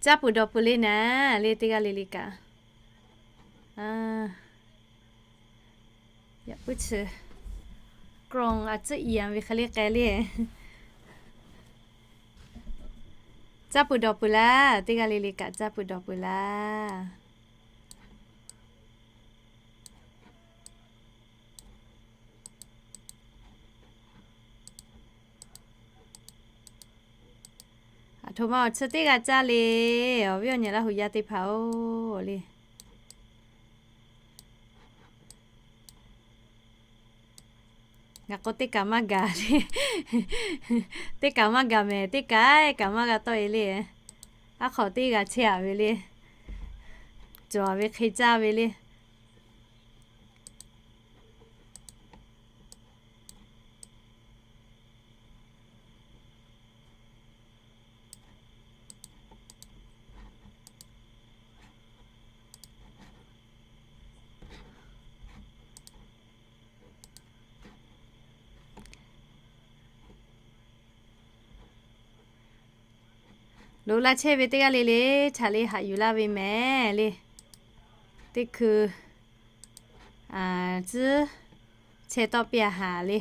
Caˇ peuˬ dawˬ peuˬ le naˍ le, teˇ g'aˇ le le kaꞈ. Yaꞈ puiˉ chi กล้อง a tcuhˆ i a ve hk'e le k'ai le. Caˇ peuˬ dawˬ peuˬ laˇ, teˇ g'aˇ le le kaꞈ caˇ peuˬ dawˬ peuˬ laˇ. Aˬ htoꞈ ma awˬ chi teˇ g'aˇ caˇ le, awˬ viˉ awˬ nyi Laˇ hu yaˇ teˇ hpaˍ-oˬ le. Ngaˬ k'o teˇ kaꞈ maˇ gaˬ le. Teˇ kaꞈ maˇ gaˬ mehˍ, teˇ kaꞈ kaꞈ maˇ g'a tawˆ e le. Aˉ hk'awꞈ teˇ g'aˇ chehˇ a ve le. Cawˬ ve hk'e caˇ ve le. Loꞈ la chehˇ ve teˇ g'aˇ le le, chaꞈ le haꞈ yuˬ laˇ ve mehˍ le. Teˇ hkui tcuhˉ chehˇ tawˆ piˇ a haˍ le.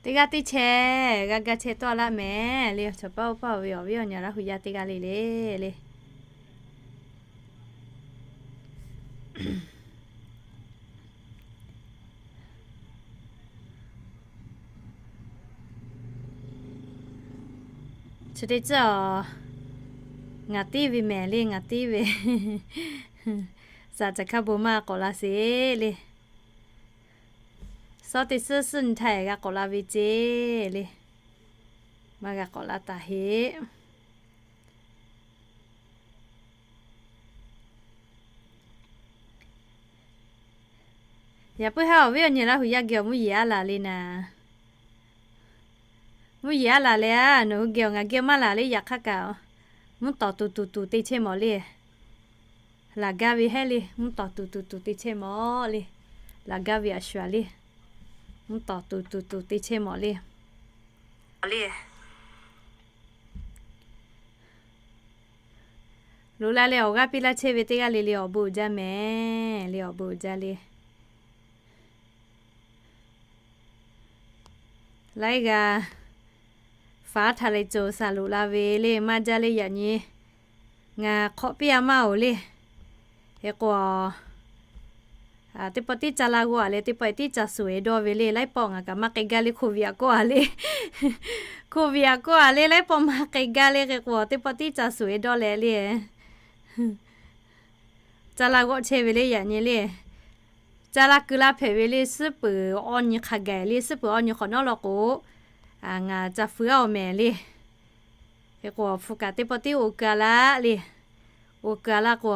Teˇ g'aˇ teˇ chehˇ g'a ga chehˇ tawˆ laˇ mehˍ le. Chaw paˇ oˇ paˇ ve awˬ viˉ awˬ nyi Laˇ hu yaˇ teˇ g'aˇ le le le. Chi teˇ tcuhˉ a, ngaˬ tiˉ ve mehˍ le, ngaˬ tiˉ ve. Saˍ caˬ hkaˇ bon maˇ k'awꞈ la sheˍ le. Suhˉ teˇ suhˉ suhˉ nyi htaˇ g'a k'awꞈ la ve ceˇ le. Maˇ g'a k'awꞈ la taˍ heˆ. Yaꞈ puiˉ haˉ awˬ viˉ awˬ nyi Laˇ hu yaˇ geh awˬ mvuhˇ yeˬ aˉ laˬ le naˍ. Mvuhˇ yeˬ aˉ laˬ leh a, nawˬ hui geh awˬ ngaˬ geh maˇ laˬ le. Yaꞈ hk'aˇ kaꞈ mvuhˇ tawˍ tuˬ tuˬ tuˬ te chehˇ mawˬ le. Laˬ gaˇ ve hehˉ le, mvuhˇ tawˍ tuˬ tuˬ tuˬ te chehˇ mawˬ le. Laˬ gaˇ ve a shu a le, mvuhˇ tawˍ tuˬ tuˬ tuˬ te chehˇ mawˬ le. Loꞈ la leh awˬ g'aˇ piˇ laˇ chehˇ ve teˇ g'aˇ le le awˬ bon uiˍ jaˇ mehˍ le, awˬ bon uiˍ jaˇ le. Laiˉ g'aˇ faˉ htaꞈ leh cawˬ saˍ loꞈ la ve le, maˇ jaˇ le yaꞈ nyi. Ngaˬ hk'awꞈ piˇ a maˇ oˬ le. Hk'e k'o, teˇ pawˆ tiˉ ca la g'awˇ a leh, teˇ pawˆ tiˉ ca suhˍ e dawˇ ve le. Laiˉ pawˆ ngaˬ kaꞈ maˇ k'ai gaˇ le, hk'oˆ viꞈ a k'oˆ a le. Hk'oˆ viꞈ a k'oˆ a le, laiˉ pawˆ maˇ k'ai gaˇ le. Hk'e k'o, teˇ pawˆ tiˉ ca suhˍ e dawˇ leh le. Ca la g'awˇ chehˇ ve le yaꞈ nyi le. Ca la keu la hpehꞈ ve le, suhˉ peuˍ awˇ nyi hk'a gaˬ le, suhˉ peuˍ awˇ nyi hk'awꞈ nawˉ law k'o, ngaˬ ca feu a awˬ mehˍ le. Hk'e k'o, hpu kaꞈ teˇ pawˆ tiˉ oˇ keu a laˇ le. Oˇ keu a laˇ k'o,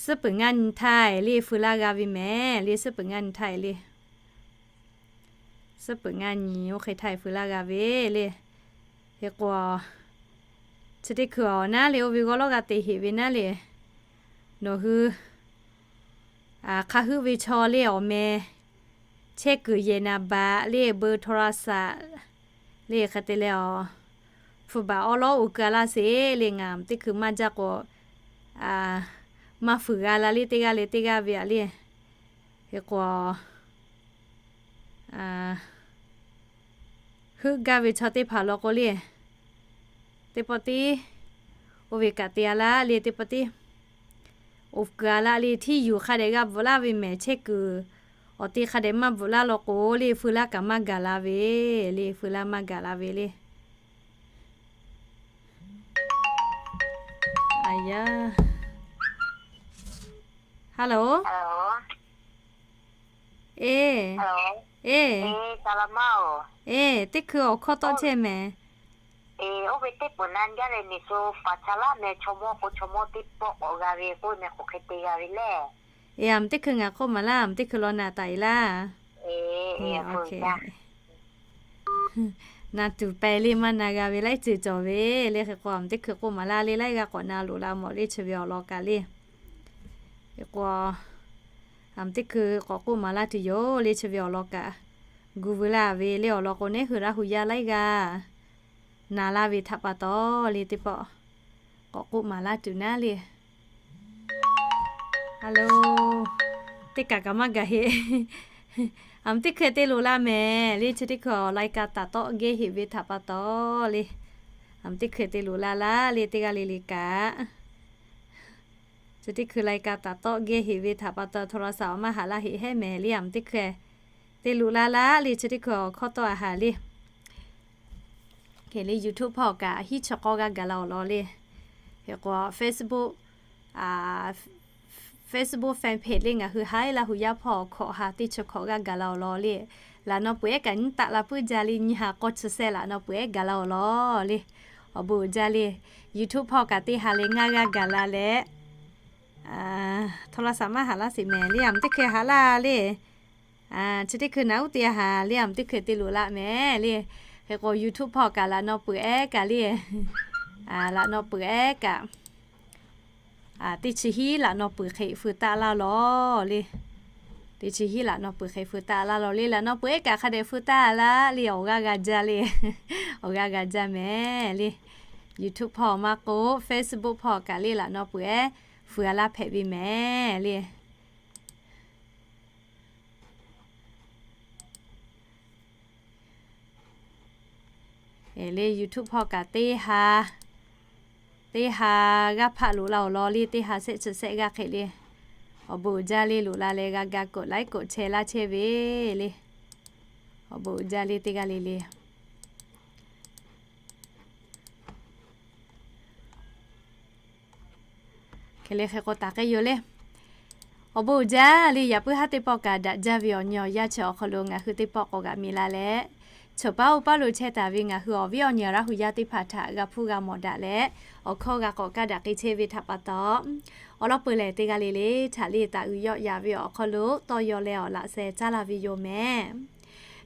suhˉ peuˍ ngaˇ nyi htaˇ le feu laˇ g'a ve mehˍ le, suhˉ peuˍ ngaˇ nyi htaˇ le. Suhˉ peuˍ ngaˇ nyi oˇ hk'e htaˇ feu laˇ g'a ve le. Hk'e k'o, chi teˇ hkui awˬ naˉ le oˇ ve g'awˇ lawˉ g'a te heꞈ ve naˉ le. Nawˬ hui hk'a huiˉ ve chaw le awˬ meh chehˇ kuiˬ yehˬ naˍ baꞈ le, เบอร์โทรศัพท์ le hk'e te leh a, hpu baꞈ awˉ lawˉ oˇ keu a laˇ sheˍ le. Ngaˬ teˇ hkui maˇ jaˇ k'o, maˇ fuiˍ g'a la le, teˇ g'aˇ le teˇ g'aˇ ve a le. Hk'e k'o, heuˆ gaˇ ve chaw teˇ hpaˍ law k'o le, teˇ pawˆ tiˉ oˇ ve kaꞈ te a laˇ le, teˇ pawˆ tiˉ oˇ keu a laˇ le. Hteˇ yuˬ hk'a dehꞈ g'a bvuhꞈ laˇ ve mehˍ, chehˇ kuiˬ awˬ te hk'a dehꞈ maˇ bvuhꞈ laˇ law k'o le, feu laˇ kaꞈ maˇ gaˬ la ve le, feu laˇ maˇ gaˬ la ve le. Aˬ yaˇ, hello, eˬ, eˬ, eˬ, teˇ hkui awˬ hkawˇ tawˆ chehˇ mehˍ. Eˬ, oˇ ve teˇ peuˬ na jaˇ leh, neˬ so paˍ cha laˇ meh, chaw mawˇ k'o chaw mawˇ teˇ pawˆ k'awꞈ g'a ve k'oˆ meh, k'awꞈ hk'e te g'a ve lehˬ. Eˬ, aˬ miˍ teˇ hkui ngaˬ k'oˆ maˍ laˇ, aˬ miˍ teˇ hkui law naˍ taˍ e laˇ. Na tuˬ pehˍ le maˇ na g'a ve laiˉ ceuˬ cawˬ ve le. Hk'e k'o aˬ miˍ teˇ hkui k'oˆ maˍ laˇ le, laiˉ g'aˇ k'awꞈ na loꞈ la mawˬ le chi ve awˬ lawn kaꞈ le. Hk'e k'o aˬ miˍ teˇ hkui k'awꞈ k'oˆ maˍ laˇ tuˬ yoˬ le, chi ve awˬ lawn kaꞈ gu veu laˇ ve le. Awˬ lawn k'o neˉ hui Laˇ hu yaˇ laiˉ g'aˇ na laˇ ve htaꞈ pa taw le, teˇ pawˆ k'awꞈ k'oˆ maˍ laˇ tuˬ naˉ le. Hello, teˇ kaˬ kaꞈ maˇ gaˬ heˆ. Aˬ miˍ teˇ hkui te loꞈ la mehˍ le, chi teˇ hkui awˬ lai ka taˍ tawˆ gehˇ heꞈ ve htaꞈ pa taw le. Aˬ miˍ teˇ hkui te loꞈ la laˇ le, teˇ g'aˇ le le kaꞈ chi teˇ hkui lai ka taˍ tawˆ gehˇ heꞈ ve htaꞈ pa taw โทรศัพท์ awˬ maˇ haꞈ laˇ heˆ hehˉ mehˍ le. Aˬ miˍ teˇ hkui te loꞈ la laˇ le, chi teˇ hkui awˬ hkawˇ tawˆ a haˍ le. Hk'e le YouTube hpawˇ kaꞈ hiˉ chi k'awˇ g'aˇ gaˬ la awˬ lawn le. Hk'e k'o Facebook, Facebook fan page le ngaˬ hui haiˉ Laˇ hu yaˇ hpawˇ hkawꞈ ha teˇ chi hkawꞈ g'aˇ gaˬ la awˬ lawn le. Laꞈ naw peuˬ ehˉ kaꞈ nyiˇ taˆ la puiˉ jaˇ le, nyiˇ ha k'awˇ chi sehˆ laꞈ naw peuˬ ehˉ gaˬ la awˬ lawn le. Awˬ bon uiˍ jaˇ le. YouTube hpawˇ kaꞈ teˇ ha leh ngaˇ g'aˇ gaˬ la leh โทรศัพท์ maˇ haꞈ laˇ sheˍ mehˍ le, aˬ miˍ teˇ hkui haꞈ laˇ le. Chi teˇ hkui naˍ uˉ te haˍ le, aˬ miˍ teˇ hkui te loꞈ la mehˍ le. Hk'e k'o YouTube hpawˇ kaꞈ laꞈ naw peuˬ ehˉ kaꞈ le, laꞈ naw peuˬ ehˉ kaꞈ teˇ chi hiˉ laꞈ naw peuˬ hk'e feu taˆ laˇ lawˬ le. Teˇ chi hiˉ laꞈ naw peuˬ hk'e feu taˆ laˇ lawˬ le. Laꞈ naw peuˬ ehˉ kaꞈ hk'a dehꞈ feu taˆ laˇ le, awˬ g'aˇ g'a jaˇ le. Awˬ g'aˇ g'a jaˇ mehˍ le. YouTube hpawˇ maˇ k'o Facebook hpawˇ kaꞈ le laꞈ naw peuˬ ehˉ feu a laˇ hpehꞈ ve mehˍ le. Le YouTube hpawˇ kaꞈ teˇ ha, teˇ ha g'aˇ hpaˆ loꞈ la awˬ lawn le, teˇ ha sehˆ chi sehˆ g'aˇ hk'e le. Awˬ bon uiˍ jaˇ le, loꞈ la leh g'a ga กดไลค์ กดแชร์ laˇ chehˇ ve le. Awˬ bon uiˍ jaˇ le teˇ g'aˇ le le. Hk'e le hk'e k'o taˍ k'ai yoˬ le. Awˬ bon uiˍ jaˇ le, yaꞈ puiˉ haˉ teˇ pawˆ kaꞈ daꞈ jaˇ ve awˬ nyi awˬ yanˇ chi awˬ hk'aw lo ngaˬ hui teˇ pawˆ k'awꞈ g'aꞈ mi la leh, choˬ paˉ oˇ paˉ lo chehˇ taˍ ve ngaˬ hui awˬ viˉ awˬ nyi Laˇ hu yaˇ teˇ hpaˍ htaꞈ g'a hpuˇ g'a mawˬ daꞈ leh, awˬ hkawˇ g'a k'awꞈ kaˇ daꞈ k'ai chehˇ ve htaꞈ pa taw, awˬ lawn peuˬ lehˬ teˇ g'aˇ le le htaꞈ le taˍ uiˍ yawˆ yaꞈ ve awˬ hk'aw lo tawˇ yaw leh awˬ laꞈ sheh caˉ laˇ ve yoˬ mehˍ.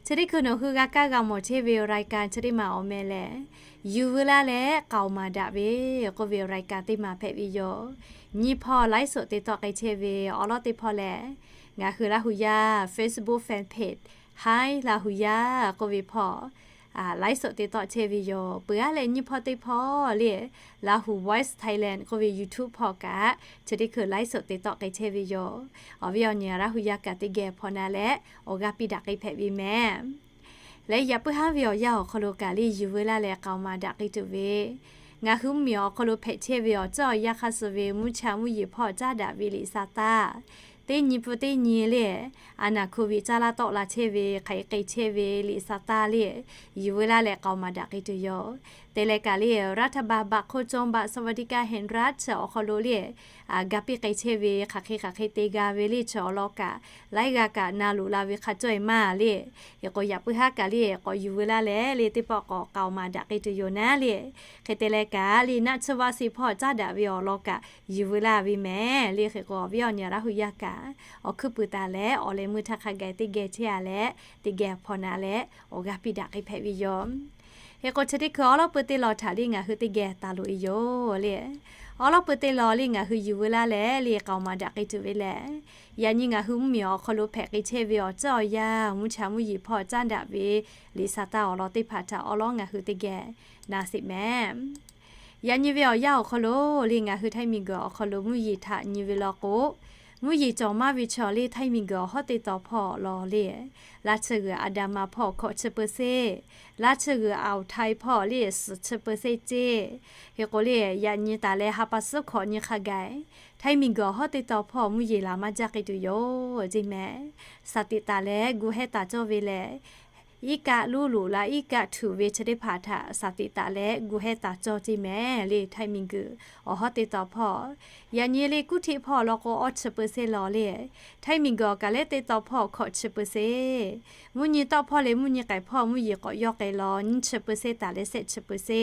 Chi teˇ hkui nawˬ hui g'a kaˇ g'a mawˬ chehˇ ve รายการ chi teˇ maˬ awˬ meh lehˬ, yuˬ veu laˇ leh k'aoˍ maˍ daꞈ ve k'oˆ ve รายการ teˇ maˬ hpehꞈ ve yoˬ. Nyiˇ hpawˇ ไลฟ์สด te tawˆ k'ai chehˇ ve awˬ lawn teˇ hpawˇ lehˬ, ngaˬ hui Laˇ hu yaˇ Facebook fan page haiˉ Laˇ hu yaˇ k'oˆ ve hpawˇ ไลฟ์สด te tawˆ chehˇ ve yoˬ. Peuˬ aˉ leh nyiˇ hpawˇ teˇ hpawˇ le, Laˇ hu Voice Thailand k'oˆ ve YouTube hpawˇ kaꞈ chi teˇ hkui ไลฟ์สด te tawˆ k'ai chehˇ ve yoˬ. Awˬ viˉ awˬ nyi Laˇ hu yaˇ kaꞈ teˇ geh hpaw na leh awˬ g'aˇ piˇ daꞈ k'ai hpehꞈ ve mehˍ. Leh yaꞈ puiˉ haˉ ve awˬ yanˇ awˬ hk'aw lo kaꞈ le yuˬ veu laˇ leh k'aoˍ maˍ daꞈ k'ai tuˬ ve, ngaˬ hui mvuhˇmiˬ awˬ hk'aw lo hpehꞈ chehˇ ve awˬ ceuˬ awˬ yanˇ hk'aˇ suh ve mvuhˇ cha mvuhˇ yeˬ hpawˇ caˉ daꞈ ve liꞈ sa taˇ, teˇ nyi pfuhˇ teˇ nyi le, a naˍ โควิด caˇ laˇ tawˆ la chehˇ ve hk'aˬ hk'e chehˇ ve liꞈ sa taˇ le, yuˬ veu laˇ leh k'aoˍ maˍ daꞈ k'ai tuˬ yoˬ. Te leh kaꞈ le รัฐบาล บัตรคนจน บัตรสวัสดิการแห่งรัฐ chi awˬ hk'aw lo le, ga piˇ k'ai chehˇ ve hk'aˬ hk'e hk'aˬ hk'e te g'a ve le chi awˬ lawn kaꞈ, laiˉ g'aˇ kaꞈ na loꞈ la ve hk'a cawˇ e maˇ le. Hk'e k'o yaꞈ puiˉ haˉ kaꞈ le k'awꞈ yuˬ veu laˇ leh le teˇ pawˆ k'awꞈ k'aoˍ maˍ daꞈ k'ai tuˬ yoˬ naˉ le. Hk'e te leh kaꞈ le naˆ tsuhˇ vaˆ siˍ hpawˇ caˉ daꞈ ve awˬ lawn kaꞈ yuˬ veu laˇ ve mehˍ le. Hk'e k'o awˬ viˉ awˬ nyi Laˇ hu yaˇ kaꞈ awˬ hkuiˉ puiˍ taˍ leh awˬ leh meuˇ htaˇ hk'a gaˬ teˇ geh chehˇ a leh teˇ geh hpaw na leh awˬ g'aˇ piˇ daꞈ k'ai hpehꞈ ve yoˬ. Hk'e k'o chi teˇ hkui awˬ lawn pui teˇ lawn htaꞈ le ngaˬ hui teˇ geh taˍ loꞈ e yoˬ le. Awˬ lawn pui teˇ lawn le ngaˬ hui yuˬ veu laˇ leh le k'aoˍ maˍ daꞈ k'ai tuˬ ve lehˬ, yaꞈ nyi ngaˬ hui mvuhˇmiˬ awˬ hk'aw lo hpehꞈ k'ai chehˇ ve awˬ ceuˬ awˬ yanˇ mvuhˇ cha mvuhˇ yeˬ hpawˇ caˉ daꞈ ve liꞈ sa taˇ awˬ lawn teˇ hpaˍ htaꞈ awˬ lawn ngaˬ hui teˇ geh na sheˍ mehˍ. Yaꞈ nyi ve awˬ yanˇ awˬ hk'aw lo le ngaˬ hui Htaiˇ miˬguiˬ awˬ hk'aw lo mvuhˇ yeˬ htaꞈ nyi ve law k'o, mvuhˇ yeˬ cawˬ maˇ ve chaw le Htaiˇ miˬguiˬ awˬ hawˉ teˇ taw hpawˇ law le, laˇ chi g'uiˬ อันดามัน hpawˇ hkawꞈ chi peuˬ seˇ, laˇ chi g'uiˬ อ่าวไทย hpawˇ le suhˍ chi peuˬ seˇ ceˇ. Hk'e k'o le yaꞈ nyi taˍ leh ha pa suhˉ hkawꞈ nyi hk'a gaˬ Htaiˇ miˬguiˬ awˬ hawˉ teˇ taw hpawˇ mvuhˇ yeˬ laˬ maˇ jaˇ k'ai tuˬ yoˬ ceˇ mehˍ. Saˍ tiꞈ taˍ leh gu hehˉ taˍ cawˇ ve lehˬ, iˉ kaˆ luˇ loꞈ la iˉ kaˆ htuꞈ ve chi teˇ hpaˍ htaꞈ shaˍ tiꞈ taˍ leh gu hehˉ taˍ cawˇ ceˇ mehˍ le. Htaiˇ miˬguiˬ awˬ hawˉ teˇ taw hpawˇ, yaꞈ nyi le kuˉ htiˆ hpawˇ law k'o awˇ chi peu se law le. Htaiˇ miˬguiˬ awˬ kaˍ lehˉ teˇ taw hpawˇ hkawꞈ chi peu se, mvuhˇ nyi tawˆ hpawˇ leh mvuhˇ nyi k'ai hpawˇ mvuhˇ yeˬ k'awꞈ yawˇ k'ai law nyiˇ chi peu se taˍ leh shehˆ chi peu se.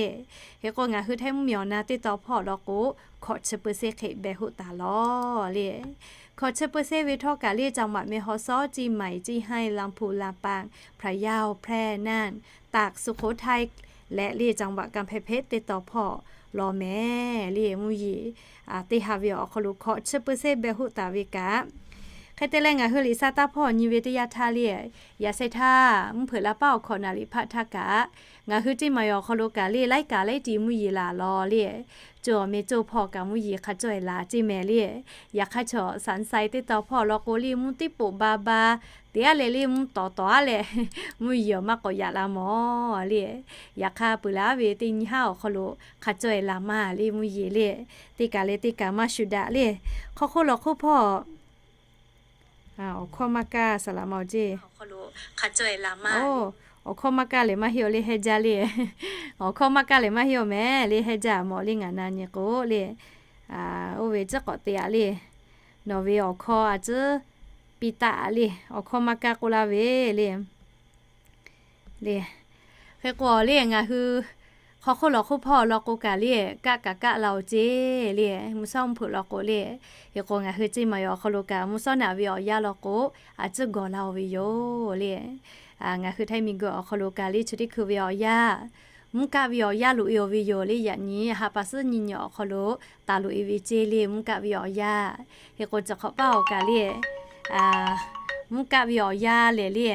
Hk'e k'o ngaˬ hui Htaiˇ mvuhˇmiˬ awˬ na teˇ taw hpawˇ law k'o hkawꞈ chi peu se hk'e behˬ hoˆ taˍ law le. Hkawꞈ chi peu se ve htawˇ kaꞈ le จังหวัดแม่ฮ่องสอน Chiang Mai, Chiang Rai, Lamphu, Lamphang, Phayao, Phrae, Nan, Taks, Sukhothai leh le จังหวัดกำแพงเพชร teˇ taw hpawˇ law mehˍ le. Mvuhˇ yeˬ teˇ ha ve awˬ hk'aw lo hkawꞈ chi peu se behˬ hoˆ taˍ ve kaꞈ, hk'e te leh ngaˬ hui liꞈ sha taˇ hpawˇ nyi ve teˇ yanˇ htaˇ le, yaꞈ sheh htaˇ mvuhˇ hpeuꞈ la paˉ awˬ hkawꞈ naˍ liꞈ hpaˆ htaˇ kaꞈ, ngaˬ hui Chiang Mai awˬ hk'aw lo kaꞈ le laiˉ kaꞈ laiˉ tiꞈ mvuhˇ yeˬ laˬ law le. Coˬ awˬ meh coˇ hpawˇ kaꞈ mvuhˇ yeˬ hk'a caweh laˬ ceˇ mehˍ le. Yaꞈ hk'aˇ chaw Shaˍnˍ sai teˇ taw hpawˇ law k'o le mvuhˇ tiˉ poꞈ ba ba teˇ aˉ leh le mvuhˇ tawˍ tawˍ aˉ leh mvuhˇ yeˬ awˬ maˇ k'awꞈ yaꞈ la mawˬ le. Yaꞈ hk'aˇ peuˬ laˉ ve teˇ nyi haˉ awˬ hk'aw lo hk'a caweh laˬ maˇ le mvuhˇ yeˬ le. Teˇ kaꞈ leh teˇ kaꞈ maˇ shu daꞈ le. Hk'aw hk'oˆ lawˬ hk'oˆ hpawˇ awˬ hkawˇ maˇ kaˇ saˍ laꞈ ma ceˇ. Awˬ hkawˇ maˇ kaˇ lehˬ maˇ heˆ awˬ le heh jaˇ le. Awˬ hkawˇ maˇ kaˇ lehˬ maˇ heˆ awˬ mehˍ le heh jaˇ mawˬ le ngaˬ na nyi k'o le. Oˇ ve ciˉ k'awꞈ te aꞈ le. Nawˬ ve awˬ hkawˇ a ciˉ piˇ taˆ aꞈ le. Awˬ hkawˇ maˇ kaˇ k'oˆ laˇ ve le. Le, hk'e k'o le ngaˬ hui hk'aw hk'oˆ lawˬ hk'oˆ hpawˇ law k'o kaꞈ le kaˆ kaꞈ kaˆ la oˬ ceˇ le. Mvuhˇ shawˉ mvuhˇ hpeuꞈ law k'o le, hk'e k'o ngaˬ hui Chiang Mai awˬ hk'aw lo kaꞈ mvuhˇ shawˉ naꞈ ve awˬ yanˇ law k'o a ciˉ gawˬ la oˬ ve yoˬ le. Ngaˬ hui Htaiˇ miˬguiˬ awˬ hk'aw lo kaꞈ le chi teˇ hkui ve awˬ yanˇ mvuhˇ kaˆ ve awˬ yanˇ loꞈ e oˬ ve yoˬ le. Yaꞈ nyi ha pa suhˉ nyi nyi awˬ hk'aw lo taˍ loꞈ e ve ceˇ le mvuhˇ kaˆ ve awˬ yanˇ. Hk'e k'o chi hk'awꞈ paˇ awˬ kaꞈ le mvuhˇ kaˆ ve awˬ yanˇ lehˬ le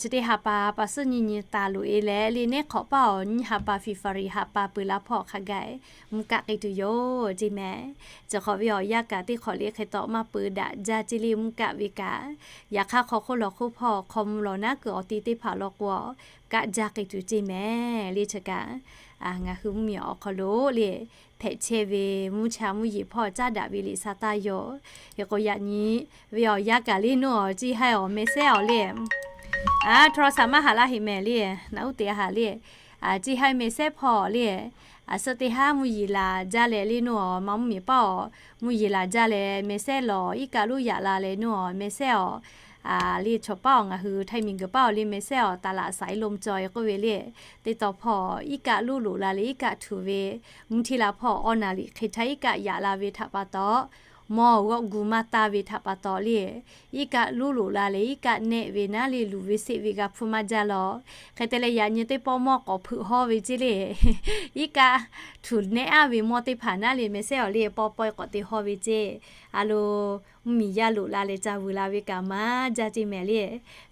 chi teˇ ha pa pa suhˉ nyi nyi taˍ loꞈ e leh le neˉ hk'awꞈ paˇ awˬ nyiˇ ha pa February ha pa peuˬ la hpawˇ hk'a gaˬ mvuhˇ kaˆ k'ai tuˬ yoˬ ceˇ mehˍ. Chi hk'awꞈ ve awˬ yanˇ kaꞈ teˇ hk'awꞈ le hk'e taw maˇ peuˬ daꞈ jaˇ ceˇ le mvuhˇ kaˆ ve kaꞈ. Yaꞈ hk'aˇ hk'aw hk'oˆ lawˬ hk'oˆ hpawˇ hk'aw mvuh lawˬ naˉ kuiˬ awˬ ti teˇ hpaˍ law k'o kaˆ jaˇ k'ai tuˬ ceˇ mehˍ le. Chi kaꞈ ngaˬ hui mvuhˇmiˬ awˬ hk'aw lo le hpehꞈ chehˇ ve mvuhˇ cha mvuhˇ yeˬ hpawˇ caˉ daꞈ ve liꞈ sha taˇ yoˬ. Hk'e k'o yaꞈ nyi ve awˬ yanˇ kaꞈ le naw awˬ ceˇ haiˇ awˬ meh sehˉ awˬ le a htawˇ sha maˇ haꞈ laˇ heꞈ mehˍ le. Naꞈ uˉ te a haꞈ le ceˇ haiˇ meh sehˉ hpawˇ le a suhˆ teˇ haˉ mvuhˇ yeˬ laˬ jaˇ leh le naw awˬ ma mvuhˇmiˬ paˉ awˬ mvuhˇ yeˬ laˬ jaˇ leh meh sehˉ lawˬ iˉ kaˆ luˇ yaꞈ la leh naw awˬ meh sehˉ awˬ le chaw paˉ awˬ ngaˬ hui Htaiˇ miˬguiˬ paˉ awˬ le meh sehˉ awˬ taˍ laꞈ saiˍ lo mvuh cawˬ e k'oˆ ve le. Teˇ taw hpawˇ iˉ kaˆ luˇ loꞈ la leh iˉ kaˆ htuꞈ ve mvuhˇ htiˇ la hpawˇ awˬ naˍ liꞈ hk'e htaˇ iˉ kaˆ yaꞈ la ve htaꞈ pa taw, mawˇ g'awˆ gu maˇ taˇ ve htaꞈ pa taw le iˉ kaˆ luˇ loꞈ la leh iˉ kaˆ nehˆ ve naˉ le luˬ ve seˆ ve g'a hpfuhˇ maˇ jaˇ lawˬ. Hk'e te leh yaꞈ nyi teˇ pawˆ mawˇ k'awꞈ hpeuꞈ hawˇ ve ceˇ le. Iˉ kaˆ htuꞈ nehˆ aˉ ve mawˇ teˇ hpaˍ naˉ le meh sehˉ awˬ le pawˇ pawehˇ k'awꞈ te hawˇ ve ceˇ. A lo mvuhˇmiˬ yaˇ loꞈ la leh ca vuiˬ la ve kaꞈ maˇ jaˇ ceˇ mehˍ le.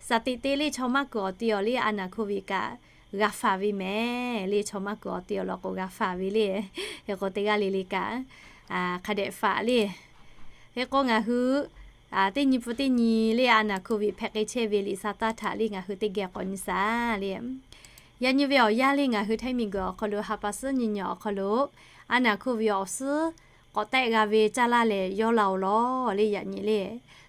Sha teꞈ te le chaw maˇ kuiˬ awˬ te awˬ le a naˍ hko ve kaꞈ g'a faˍ ve mehˍ le. Chaw maˇ kuiˬ awˬ te awˬ lawn k'o g'a faˍ ve le. Hk'e k'o teˇ g'aˇ le le kaꞈ hk'a dehꞈ faˍ le. Hk'e k'o ngaˬ hui teˇ nyi pfuhˇ teˇ nyi le a naˍ hko ve hpehꞈ k'ai chehˇ ve liꞈ sha taˇ htaꞈ le ngaˬ hui teˇ geh k'awꞈ nyi shaˍ le. Yaꞈ nyi ve awˬ yanˇ le ngaˬ hui Htaiˇ miˬguiˬ awˬ hk'aw lo ha pa suhˉ nyi nyi awˬ hk'aw lo a naˍ hko ve awˬ suhˉ k'awꞈ tehˆ g'a ve caˇ laˇ lehˬ yawˇ la oˬ lawˬ le. Yaꞈ nyi le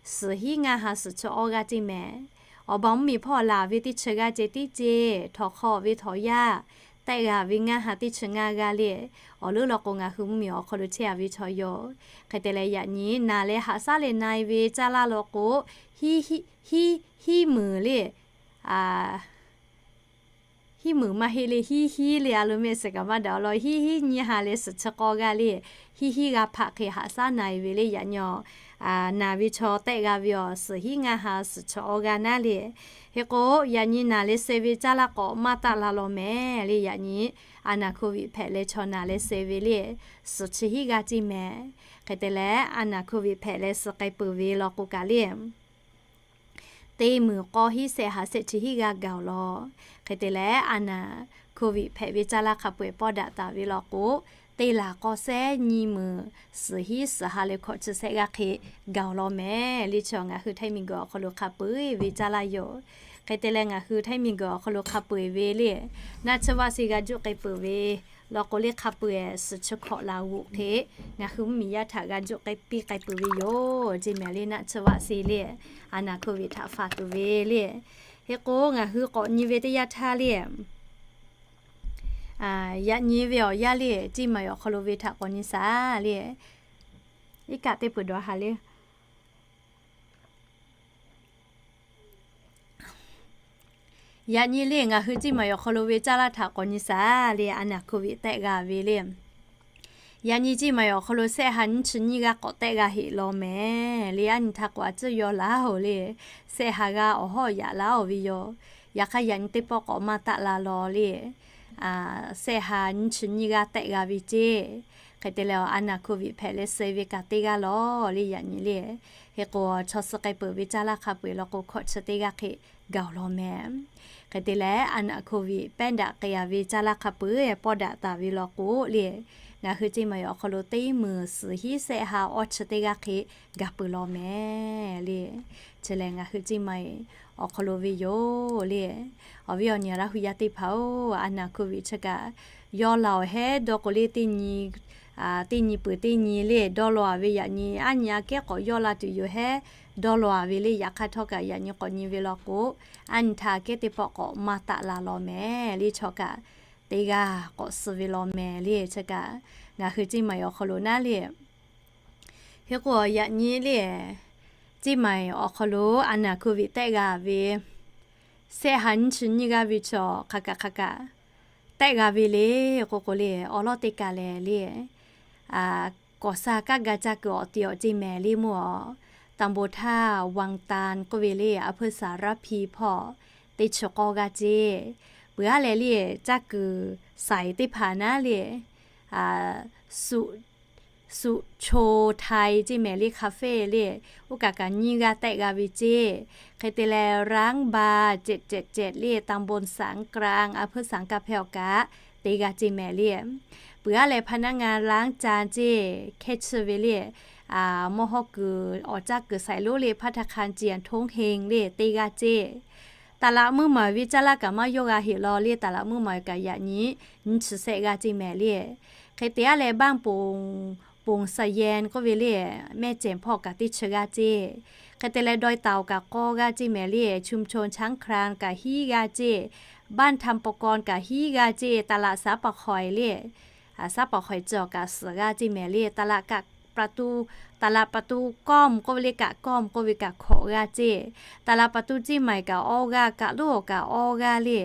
suhˍ hiˉ ngaˇ ha suhˍ chi awˇ g'aˇ ceˇ mehˍ. Awˬ baˬ mvuhˇmiˬ hpawˇ laˬ ve teˇ chi g'aˇ ceh tiˉ ceˇ, htawnˍ hk'aw ve htawnˍ yaˇ tehˆ g'a ve ngaˇ ha teˇ chi ngaˇ g'aˇ le. Awˬ leuˉ law k'o ngaˬ hui mvuhˇmiˬ awˬ hk'aw lo chehˇ a ve chaw yoˬ. Hk'e te leh yaꞈ nyi naˬ leh haꞈ shaˉ leh na e ve caˇ laˇ law k'o hiˉ hiˉ hiˉ hiˉ meunˍ le hiˉ meunˍ maˇ heˆ le hiˉ hiˉ le a lo mehˆ suhˍ kaꞈ maˇ daꞈ awˬ lawn hiˉ hiˉ nyiˇ ha leh suhˍ chi k'awˇ g'aˇ le. Hiˉ hiˉ g'a hpaꞈ hk'e haꞈ shaˉ na e ve le yaꞈ nyi naˬ ve chaw tehˆ g'a ve awˬ suhˍ hiˉ ngaˇ ha suhˍ chi awˇ g'aˇ naˉ le. Hk'e k'o yaꞈ nyi naˬ leh suh ve caˇ laˇ k'awꞈ maˇ taˆ la law mehˍ le. Yaꞈ nyi a naˍ hko ve hpehꞈ leh chaw naˬ leh suh ve le suhˍ chi hiˉ g'aˇ ceˇ mehˍ. Hk'e te leh a naˍ hko ve hpehꞈ leh suh k'ai peuˬ ve law k'o kaꞈ le teˇ meunˍ k'awˇ hiˉ shehˆ ha shehˆ chi hiˉ g'aˇ gaˬ awˬ lawn. Hk'e te leh a naˍ hko ve hpehꞈ ve caˇ laˇ hk'a peu-eˬ pawˇ daꞈ taˍ ve law k'o teˇ laˬ k'awˇ shehˆ nyi meunˍ suhˍ hiˉ suhˍ ha leh hkawꞈ chi shehˆ g'aˇ hk'e gaˬ awˬ lawn mehˍ le. Chi ngaˬ hui Htaiˇ miˬguiˬ awˬ hk'aw lo hk'a peu-eˬ ve caˇ laˇ yoˬ. Hk'e te leh ngaˬ hui Htaiˇ miˬguiˬ awˬ hk'aw lo hk'a peu-eˬ ve le naˆ tsuhˇ vaˆ se g'a juˆ k'ai peuˬ ve law k'o le hk'a peu-eˬ suhˍ chi hkawꞈ laˬ g'oꞈ hk'e ngaˬ hui mvuhˇmiˬ yaˇ htaꞈ g'a juˆ k'ai piˇ k'ai peuˬ ve yoˬ ceˇ mehˍ le. Naˆ tsuhˇ vaˆ se le a naˍ hko ve htaꞈ faˍ tuˬ ve le Hk'e k'o, ngaˬ hui k'awꞈ nyi ve teˇ yanˇ htaˇ le, yaꞈ nyi ve awˬ yanˇ le, Ciˇ Maiˍ awˬ hk'aw lo ve htaꞈ k'awꞈ nyi shaˍ le. Iˉ kaˆ teˇ peuˬ dawˬ haˍ le. Yaꞈ nyi le ngaˬ hui Ciˇ Maiˍ awˬ hk'aw lo ve caˇ laˇ htaꞈ k'awꞈ nyi shaˍ le, a naˍ hko viꞈ tehˆ g'a ve le. Yaꞈ nyi Ciˇ Maiˍ awˬ hk'aw lo shehˆ ha nyiˇ chi nyiˇ g'aˇ k'awꞈ tehˆ g'a heꞈ law mehˍ le. A nyi htaˇ k'o a tcuhˇ yaw laˇ-oˬ le, shehˆ ha g'aˇ awˬ hawˉ yaꞈ laˇ-oˬ ve yoˬ. Yaꞈ hk'aˇ yaꞈ nyi teˇ pawˆ k'awꞈ maˇ taˆ la law le. Shehˆ ha nyiˇ chi nyiˇ g'aˇ tehˆ g'a ve ceˇ. Hk'e te leh a naˍ hko viꞈ hpehꞈ leh suh ve kaꞈ teˇ g'aˇ law le yaꞈ nyi le. Hk'e k'o, chaw suh k'ai peuˬ ve caˇ laˇ hk'a peu-eˬ law k'o, hkawꞈ chi teˇ g'aˇ hk'e gaˬ-oˬ law mehˍ. Hk'e te leh a naˍ hko viꞈ pehˇ daꞈ k'ai-a ve caˇ laˇ hk'a peu-eˬ pawˇ daꞈ taˍ ve law k'o le, ngaˬ hui Ciˇ Maiˍ awˬ hk'aw lo teˇ meunˍ suhˍ hiˉ shehˆ ha awˇ chi teˇ g'aˇ hk'e gaˬ peuˬ law mehˍ le. Chi lehˬ ngaˬ hui Ciˇ Maiˍ awˬ hk'aw lo ve yoˬ le. Awˬ viˉ awˬ nyi Laˇ hu yaˇ teˇ hpaˍ-oˬ, a naˍ hko viꞈ chi kaꞈ yawˇ laˬ-oˬ hehˉ dawˇ k'o le, teˇ nyi peuˬ teˇ nyi le dawˇ law-a ve yaꞈ nyi, a nyi aꞈ kehˉ k'awꞈ yawˇ la tuˬ yoˬ hehˉ dawˇ law-a ve le. Yaꞈ hk'aˇ htawˇ kaꞈ yaꞈ nyi k'awꞈ nyi ve law k'o, a nyi htaꞈ aꞈ kehˉ teˇ pawˆ k'awꞈ maˇ taˆ la law mehˍ le. Chaw kaꞈ teˇ g'aˇ k'awꞈ suh ve law mehˍ le. Chi kaꞈ ngaˬ hui Ciˇ Maiˍ awˬ hk'aw lo naˉ le. Hk'e k'o, yaꞈ nyi le, Ciˇ Maiˍ awˬ hk'aw lo a naˍ hko viꞈ tehˆ g'a ve shehˆ ha nyiˇ chi nyiˇ g'aˇ ve chaw hk'a kaꞈ hk'a kaꞈ tehˆ g'a ve le. K'o k'o le, awˬ lawˉ teˇ kaˬ lehˬ le, kawˍ sha kaˇ ga caˇ kuiˬ awˬ ti awˬ ceˇ mehˍ le mawˇ-oˬ. ตำบลท่าวังตาล k'oˆ ve le, อำเภอสารพี hpawˇ teˇ chi k'awˇ g'aˇ ceˇ. Peuˬ aˉ leh le, caˇ kuiˬ saiˍ teˇ hpaˍ naˉ le, Suꞈ cho htaiˍ ceˇ mehˍ le, cafe le, oˇ kaꞈ kaꞈ nyiˇ g'aˇ tehˆ g'a ve ceˇ. Hk'e te leh ร้านบาร์ เจ็ดเจ็ดเจ็ด le, ตำบลสังกลาง อำเภอสังกำแพง awˬ kaꞈ teˇ g'aˇ ceˇ mehˍ le. Peuˬ aˉ leh พนักงานล้างจาน ceˇ, hkehˇ chi ve le, mawˇ hawˇ kuiˬ awˬ caˇ kuiˬ saiˍ lonˉ le, ภัตตาคารเจียง โต๊งเฮง le, teˇ g'aˇ ceˇ. Taˍ laꞈ muˇ maˍ ve caˇ laˇ kaꞈ maˇ yawˇ g'a heꞈ law le. Taˍ laꞈ muˇ maˍ kaꞈ yaꞈ nyi nyiˇ chi shehˆ g'aˇ ceˇ mehˍ le. Hk'e te aˉ leh บ้านโป่ง โป่งสะแยน k'oˆ ve le, mehˆ cehˬ hpawˇ kaꞈ teˇ chi g'aˇ ceˇ. Hk'e te leh ดอยเต่า kaꞈ k'awˇ g'aˇ ceˇ mehˍ le, ชุมชนช้างคลาน kaꞈ hiˉ g'aˇ ceˇ. บ้านธรรมปกรณ์ kaꞈ hiˉ g'aˇ ceˇ. Taˍ laꞈ สาปาคอย le, สาปาคอย cawˬ kaꞈ suhˍ g'aˇ ceˇ mehˍ le. Taˍ laꞈ ประตู, ตลาดประตูก้อม k'oˆ ve le, kaꞈ ก้อม k'oˆ ve kaꞈ hkawꞈ g'aˇ ceˇ. Taˍ laꞈ ประตู ceˇ mehˍ kaꞈ awˇ g'aˇ, kaꞈ lonˉ awˬ kaꞈ awˇ g'aˇ le.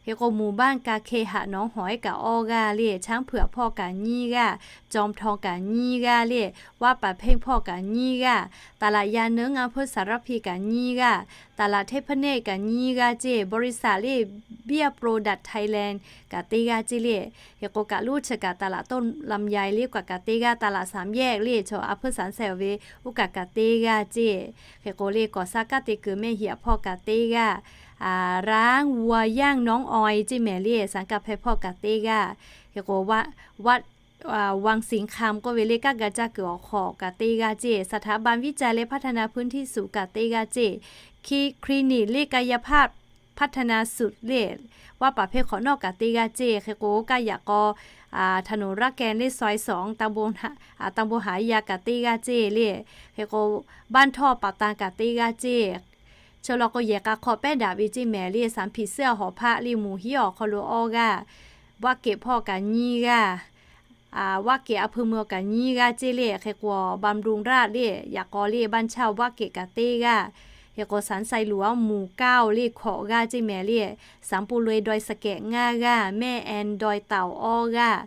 Hk'e k'o, หมู่บ้าน กาเคหะ หนองหอย kaꞈ awˇ g'aˇ le. ช้างเผือก hpawˇ kaꞈ nyiˇ g'aˇ, จอมทอง kaꞈ nyiˇ g'aˇ le. วัดป่าเพ็ง hpawˇ kaꞈ nyiˇ g'aˇ. Taˍ laꞈ ยางเนิ้ง อำเภอสารพี kaꞈ nyiˇ g'aˇ. Taˍ laꞈ เทพเนตร kaꞈ nyiˇ g'aˇ ceˇ. บริษัท le, เบียร์ Product Thailand kaꞈ teˇ g'aˇ ceˇ le. Hk'e k'o, kaꞈ lonˉ chi kaꞈ taˍ laꞈ ต้นลำไย le, oˇ kaꞈ kaꞈ teˇ g'aˇ. Taˍ laꞈ สามแยก le, chaw อำเภอสามแสน ve, oˇ kaꞈ kaꞈ teˇ g'aˇ ceˇ. Hk'e k'o le, kawˍ sha kaˇ te kuiˬ mehˆ hiꞈ hpawˇ kaꞈ teˇ g'aˇ. ร้านวัวย่างน้องออย ceˇ mehˍ le, สังกำแพง hpawˇ kaꞈ teˇ g'aˇ. Hk'e k'o, วังสิงห์คำ k'oˆ ve le, kaˇ ga caˇ kuiˬ awˬ hk'awꞈ kaꞈ teˇ g'aˇ ceˇ. สถาบันวิจัยและพัฒนาพื้นที่สูง kaꞈ teˇ g'aˇ ceˇ. คลินิก le, กายภาพพัฒนาศูนย์ le, วัดป่าเพ็ง hk'awꞈ nawˉ kaꞈ teˇ g'aˇ ceˇ. Hk'e k'o, kaˇ yaꞈ k'aw ถนนรากแกน le, ซอยสอง ตำบลหาดยา kaꞈ teˇ g'aˇ ceˇ le. Hk'e k'o, บ้านท่อป่าตาล kaꞈ teˇ g'aˇ ceˇ. Chaw law k'o, yehˬ k'a hk'aw pehˉ daꞈ ve ceˇ mehˍ le, สามผีเสื้อ hawˍ hpaˆ le, หมู่ hiˉ awˬ hk'aw lo awˇ g'aˇ. วัดเกร็ด hpawˇ kaꞈ nyiˇ g'aˇ. วัดเกร็ด อำเภอเมือง kaꞈ nyiˇ g'aˇ ceˇ le. Hk'e k'o, บำรุงราษฎร์ le, yaꞈ k'aw le, บ้านเช่า วัดเกร็ด kaꞈ teˇ g'aˇ. Hk'e k'o, สันทรายหลวง หมู่เก้า le, hkawꞈ g'aˇ ceˇ mehˍ le. สันปูเรย ดอยสะแกะ ngaˇ g'aˇ, แม่แอน ดอยเต่า awˇ g'aˇ,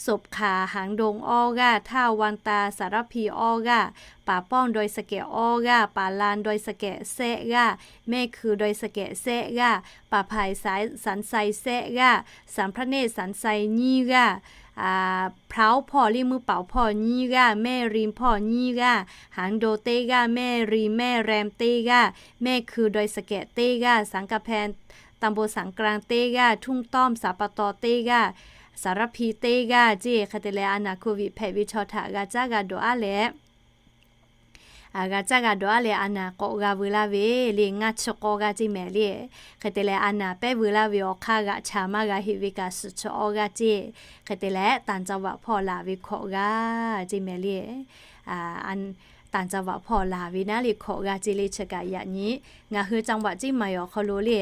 สบขา หางดง awˇ g'aˇ, ท่าวังตา สารพี awˇ g'aˇ, ป่าป้อง ดอยสะแกะ awˇ g'aˇ, ป่าลาน ดอยสะแกะ shehˆ g'aˇ, แม่คือ ดอยสะแกะ shehˆ g'aˇ, ป่าไผ่ สาย สันทราย shehˆ g'aˇ, สรรพระเนตร สันทราย nyiˇ g'aˇ, พร้าว hpawˇ le, มือเป๋า hpawˇ nyiˇ g'aˇ, แม่ริม hpawˇ nyiˇ g'aˇ, หางดง teˇ g'aˇ, แม่ริม แม่แรม teˇ g'aˇ, แม่คือ ดอยสะแกะ teˇ g'aˇ, สังกำแพง ตำบลสังกลาง teˇ g'aˇ, ทุ่งต้อม สปต teˇ g'aˇ, สารพี teˇ g'aˇ ceˇ. Hk'e te leh, a naˍ hko viꞈ hpehꞈ ve chaw htaꞈ g'a caˇ g'a dawˬ aˉ leh, g'a caˇ g'a dawˬ aˉ leh, a naˍ k'awꞈ g'a veu laˇ ve le, ngaˇ chi k'awˇ g'aˇ ceˇ mehˍ le. Hk'e te leh, a naˍ pehˉ veu laˇ ve awˬ hk'aˇ g'aꞈ chaˍ maˇ g'a heˆ ve kaꞈ, suhˍ chi awˇ g'aˇ ceˇ. Hk'e te leh, ต่างจังหวัด hpawˇ laˬ ve hkawꞈ g'aˇ ceˇ mehˍ le. ต่างจังหวัด hpawˇ laˬ ve naˉ le hkawꞈ g'a ce le. Chi kaꞈ yaꞈ nyi ngaˬ hui จังหวัด Ciˇ Maiˍ awˬ hk'aw lo le,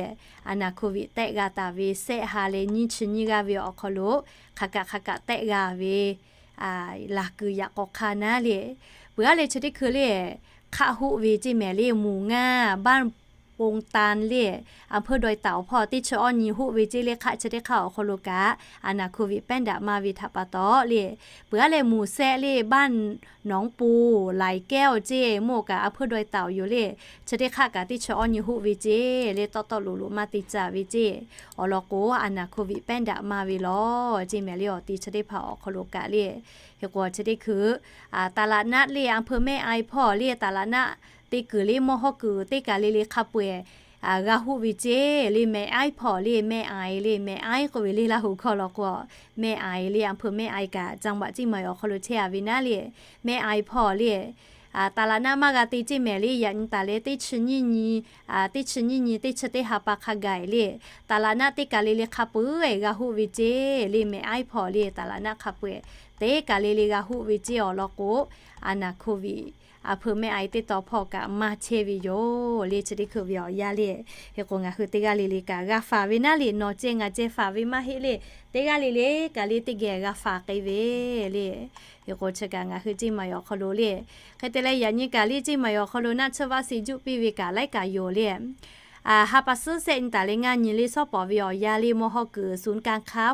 อนาควิทย์ tehˆ g'a taˍ ve sehˆ ha leh nyiˇ chi nyiˇ g'aˇ ve awˬ hk'aw lo hk'aˬ kaꞈ hk'aˬ kaꞈ tehˆ g'a ve laˬ kuiˬ yaꞈ k'aw hk'aˇ naˉ le. Peuˬ aˉ leh chi teˇ hkui le, hk'aˆ hoˆ ve ceˇ mehˍ le, หมู่ห้า บ้านโป่งตัน le, อำเภอดอยเต่า hpawˇ teˇ chi awˇ nyi hoˆ ve ceˇ le. Hk'aˆ chi teˇ hk'aˆ awˬ hk'aw lo kaꞈ อนาควิทย์ แพร่ระบาด maˇ ve htaꞈ pa taw le, peuˬ aˉ leh หมู่แสน le, บ้านหนองปู หลายแก้ว ceˇ mawˇ kaꞈ อำเภอดอยเต่า yoˬ le. Chi teˇ hk'aˆ kaꞈ teˇ chi awˇ nyi hoˆ ve ceˇ le, tawˆ tawˆ loꞈ loꞈ maˇ te caˇ ve ceˇ. Awˬ lawn k'o อนาควิทย์ แพร่ระบาด maˇ ve lawˬ ceˇ mehˍ le. Awˬ ti chi teˇ hpaˍ awˬ hk'aw lo kaꞈ le, hk'e k'o chi teˇ hkui ตลาดนัด le, อำเภอแม่อาย hpawˇ le, ตลาดนัด teˇ kuiˬ le, mawˇ hawˉ kuiˬ teˇ kaˬ le le hk'a peu-eˬ g'a hoˆ ve ceˇ le. แม่อาย hpawˇ le, แม่อาย le, แม่อาย k'oˆ ve le Laˇ huˍ hkawˇ law k'o, แม่อาย le, อำเภอแม่อาย kaꞈ จังหวัด Ciˇ Maiˍ awˬ hk'aw lo chehˇ a ve naˉ le. แม่อาย hpawˇ le, ตลาดนัด maˇ g'a te ceˇ mehˍ le. Yaꞈ nyi taˍ leh teˇ chi nyiˇ nyi, teˇ chi nyiˇ nyi, teˇ chi teˇ ha pa hk'a gaˬ le, ตลาดนัด teˇ kaˬ le le hk'a peu-eˬ g'a hoˆ ve ceˇ le. แม่อาย hpawˇ le, ตลาดนัด hk'a peu-eˬ teˇ kaˬ le le g'a hoˆ ve ceˇ. Awˬ lawn k'o อนาควิทย์ อำเภอแม่อาย teˇ tawn hpawˇ kaꞈ maˇ chehˇ ve yoˬ le. Chi teˇ hkui ve awˬ yanˇ le, hk'e k'o ngaˬ hui teˇ g'aˇ le le kaꞈ g'a faˍ ve naˉ le. Nawˬ ceh ngaˬ ceh faˍ ve maˇ heˆ le, teˇ g'aˇ le le kaꞈ le teˇ geh g'a faˍ k'ai ve le. Hk'e k'o chi kaꞈ ngaˬ hui Ciˇ Maiˍ awˬ hk'aw lo le, hk'e te leh yaꞈ nyi kaꞈ le Ciˇ Maiˍ awˬ hk'aw lo naˆ tsuhˇ vaˆ si juˆ piˇ ve kaꞈ laiˉ kaꞈ yoˬ le. Ha pa suhˉ sehˆ nyi taˍ leh ngaˇ nyi le, shawˉ pawˍ ve awˬ yanˇ le, mawˇ hawˉ kuiˬ ศูนย์การค้า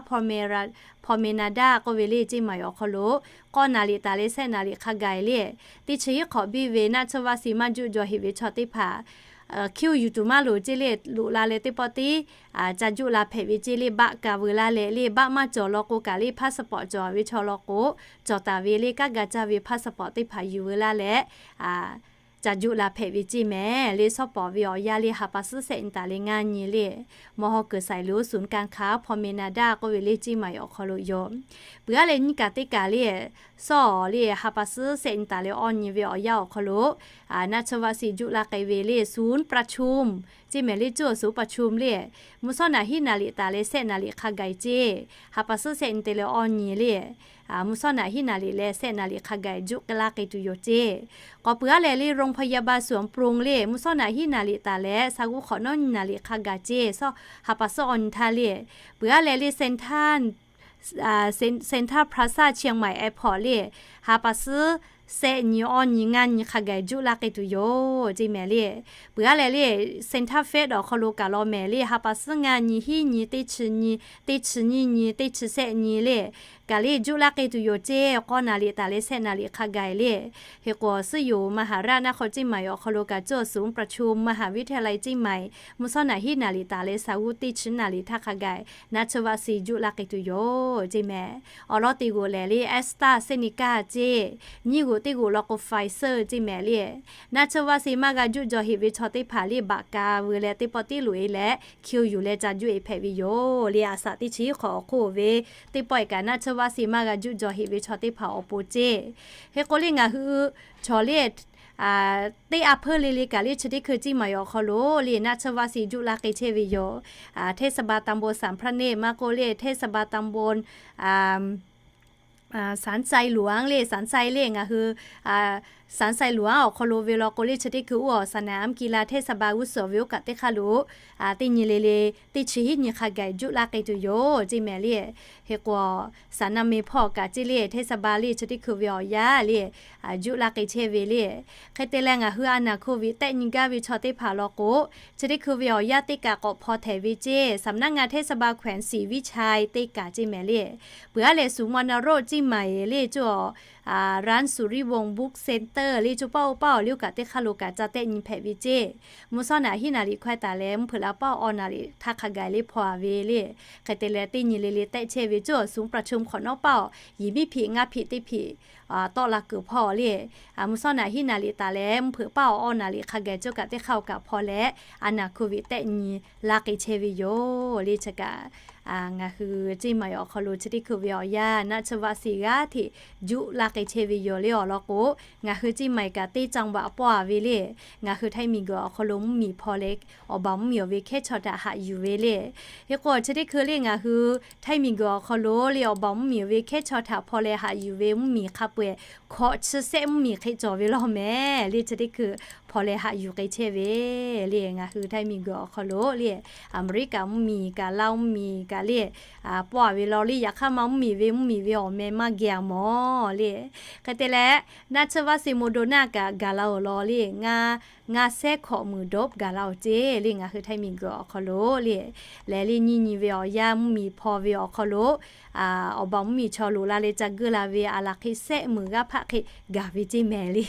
Promenade k'oˆ ve le Ciˇ Maiˍ awˬ hk'aw lo k'awˇ naˍ riˍ taˍ leh sehˆ naˍ riˍ hk'a gaˬ le, teˇ chi hiˉ hk'awꞈ biˇ ve naˆ tsuhˇ vaˆ si maˇ juˆ jaw heꞈ ve chaw teˇ hpaˍ คิว yuˬ tuˬ maˇ loˍ ceˇ le. Loꞈ la leh teˇ pawˆ tiˉ ca juˆ la hpehꞈ ve ceˇ le. Baˆ ka veu laˇ leh le, baˆ maˇ cawˬ law k'o kaꞈ le, passport cawˬ ve chaw law k'o, cawˬ taˍ ve le kanˉ ga caˇ ve passport teˇ hpaˍ yuˬ veu laˇ leh ca juˆ la hpehꞈ ve ceˇ mehˍ le. Shawˉ pawˍ ve awˬ yanˇ le, ha pa suhˉ sehˆ nyi taˍ leh ngaˇ nyi le, mawˇ hawˉ kuiˬ ไซลู ศูนย์การค้า Promenade k'oˆ ve le Ciˇ Maiˍ awˬ hk'aw lo yoˬ. Peuˬ aˉ leh nyiˇ kaꞈ teˇ kaˬ le, shawˉ le, ha pa suhˉ sehˆ nyi taˍ leh awˇ nyi ve awˬ yanˇ awˬ hk'aw lo naˆ tsuhˇ vaˆ si juˆ la k'ai ve le, ศูนย์ประชุม ceˇ mehˍ le. Cuˇ awˬ ศูนย์ประชุม le, mvuhˇ shawˉ naˍ hiˉ naˍ riˍ taˍ leh sehˆ naˍ riˍ hk'a gaˬ ceˇ. Ha pa suhˉ sehˆ nyi te leh awˇ nyi le, mvuhˇ shawˉ naˍ hiˉ naˍ riˍ leh sehˆ naˍ riˍ hk'a gaˬ juˆ k'ai la k'ai tuˬ yoˬ ceˇ. K'awꞈ peuˬ aˉ leh le, โรงพยาบาลสวนปรุง le, mvuhˇ shawˉ naˍ hiˉ naˍ riˍ taˍ leh sa g'uˇ hk'awꞈ nawˉ nyi naˍ riˍ hk'a gaˬ ceˇ. Shawˉ ha pa suhˉ awˬ nyi htaˇ le, peuˬ aˉ leh le, Center Plaza Chiang Mai Airport le, ha pa suhˉ sehˆ nyi awˇ nyi ngaˇ nyi hk'a gaˬ juˆ la k'ai tuˬ yoˬ ceˇ mehˍ le. Peuˬ aˉ leh le, Center Fair awˬ hk'aw lo kaꞈ law mehˍ le, ha pa suhˉ ngaˇ nyi hiˉ nyi teˇ chi nyi, teˇ chi nyiˇ nyi, teˇ chi sehˆ nyi le, kaꞈ le juˆ la k'ai tuˬ yoˬ ceˇ. K'awˇ naˍ riˍ taˍ leh sehˆ naˍ riˍ hk'a gaˬ le. Hk'e k'o suhˉ yoˬ, มหาราชนครเชียงใหม่ awˬ hk'aw lo kaꞈ จั่วสุนประชุม มหาวิทยาลัยเชียงใหม่ mvuhˇ shawˉ naˍ hiˉ naˍ riˍ taˍ leh sa g'uˇ teˇ chi naˍ riˍ htaˇ hk'a gaˬ naˆ tsuhˇ vaˆ si juˆ la k'ai tuˬ yoˬ ceˇ mehˍ. Awˬ lawn teˇ g'oꞈ lehˬ le, AstraZeneca ceˇ, nyiˇ g'oꞈ teˇ g'oꞈ law k'o Pfizer ceˇ mehˍ le. Naˆ tsuhˇ vaˆ si maˇ g'a juˆ jaw heꞈ ve chaw teˇ hpaˍ le, baꞈ ka veu leh teˇ pawˆ tiˉ loꞈ e leh คิว yuˬ leh ca juˆ e hpehꞈ ve yoˬ le. A shaꞈ teˇ chi hiˉ hk'awꞈ awˬ hk'oˆ ve teˇ pawˆ e kaꞈ naˆ tsuhˇ vaˆ si maˇ g'a juˆ jaw heꞈ ve chaw teˇ hpaˍ awˬ pon ceˇ. Hk'e k'o le ngaˬ hui chaw le teˇ a hpeuˇ le le kaꞈ le chi teˇ hkui Ciˇ Maiˍ awˬ hk'aw lo le naˆ tsuhˇ vaˆ si juˆ la k'ai chehˇ ve yoˬ. เทศบาลตำบลสามพระเนตร maˇ k'oˆ le เทศบาลตำบล Sānˍ Sai Luanˍ le, Sānˍ Sai le ngaˬ hui Sānˍ Sai Luanˍ awˬ hk'aw lo ve law k'o le chi teˇ hkui uˉ awˬ สนามกีฬาเทศบาล g'uˇ suhˍ ve oˇ kaꞈ teˇ hk'aˇ lo teˇ nyi le le teˇ chi hiˉ nyi hk'a gaˬ juˆ la k'ai tuˬ yoˬ ceˇ mehˍ le. Hk'e k'o สนามมวย hpawˇ kaꞈ ceˇ le เทศบาล le chi teˇ hkui ve awˬ yanˇ le juˆ la k'ai chehˇ ve le. Hk'e te leh ngaˬ hui a naˍ โควิด tehˆ nyi gaˇ ve chaw teˇ hpaˍ law k'o, chi teˇ hkui ve awˬ yanˇ teˇ kaꞈ k'awꞈ hpaw htehˍ ve ceˇ. สำนักงานเทศบาลแขวงศรีวิชัย teˇ kaꞈ ceˇ mehˍ le. Peuˬ aˉ lehˬ ศูนย์วัณโรคเชียงใหม่ le cuˇ awˬ ร้านสุริวงศ์ Book Center le cuˇ paˆ oˇ paˆ awˬ liˇ kaꞈ teˇ hk'aˇ lo kaꞈ ca tehˆ nyi hpehꞈ ve ceˇ. Mvuhˇ shawˉ naˍ hiˉ naˍ riˍ hkawehˇ taˍ leh mvuhˇ hpeuꞈ la paˆ awˬ naˍ riˍ htaˇ hk'a gaˬ le hpaw a ve le. Hk'e te leh teˇ nyi le le tehˆ chehˇ ve cuˇ awˬ ศูนย์ประชุม hk'awꞈ nawˉ paˆ awˬ yiˍ miˇ hpiꞈ ngaˇ hpiꞈ teˇ hpiꞈ tawˆ la kuiˬ hpawˇ le, mvuhˇ shawˉ naˍ hiˉ naˍ riˍ taˍ leh mvuhˇ hpeuꞈ paˆ awˬ awˇ naˍ riˍ hk'a gaˬ cuˇ kaꞈ teˇ hk'aˇ kaꞈ hpaw leh a naˍ โควิด tehˆ nyi la k'ai chehˇ ve yoˬ le. Chi kaꞈ ngaˬ hui Ciˇ Maiˍ awˬ hk'aw lo chi teˇ hkui ve awˬ yanˇ naˆ tsuhˇ vaˆ si g'aˇ hteꞈ juˆ la k'ai chehˇ ve yoˬ le. Awˬ lawn k'o, ngaˬ hui Ciˇ Maiˍ kaꞈ teˇ จังหวัด pawˆ a ve le. Ngaˬ hui Htaiˇ miˬ guiˬ awˬ hk'aw lo mvuhˇ miˬ hpaw leh awˬ baˬ mvuhˇ miˬ awˬ ve hkehˉ chaw htaꞈ haꞈ yuˬ ve le. Hk'e k'o chi teˇ hkui le ngaˬ hui Htaiˇ miˬ guiˬ awˬ hk'aw lo le awˬ baˬ mvuhˇ miˬ awˬ ve hkehˉ chaw htaꞈ hpaw leh haꞈ yuˬ ve mvuhˇ miˬ hk'a peuˬ, hkawꞈ chi sehˆ mvuhˇmiˬ hk'e cawˬ ve law mehˍ le. Chi teˇ hkui hpaw leh haꞈ yuˬ k'ai chehˇ ve le. Ngaˬ hui htaiˇ miˬguiˬ awˬ hk'aw lo le, Aˍmeˍriˆkaˍ mvuhˇmiˬ kaꞈ, Laˇ mvuhˇmiˬ kaꞈ le, pawˆ a ve law le. Yaꞈ hk'aˇ maˇ mvuhˇmiˬ ve mvuhˇmiˬ ve awˬ meh maˇ geh a mawˬ le. Hk'e te leh, naˆ tsuhˇ vaˆ suh Moderna kaꞈ gaˬ la-oˬ law le. Ngaˇ, ngaˇ sehˉ hkawꞈ meuˍ dawˇ gaˬ la-oˬ ceˇ le. Ngaˬ hui htaiˇ miˬguiˬ awˬ hk'aw lo le, lehˬ le nyi nyi ve awˬ yanˇ mvuhˇmiˬ hpaw ve awˬ hk'aw lo, awˬ baˬ mvuhˇmiˬ chaw loꞈ la leh ca geuˆ la ve a laˬ hk'e sehˆ meuˍ g'aˇ hpaˆ hk'e gaˬ ve ceˇ mehˍ le.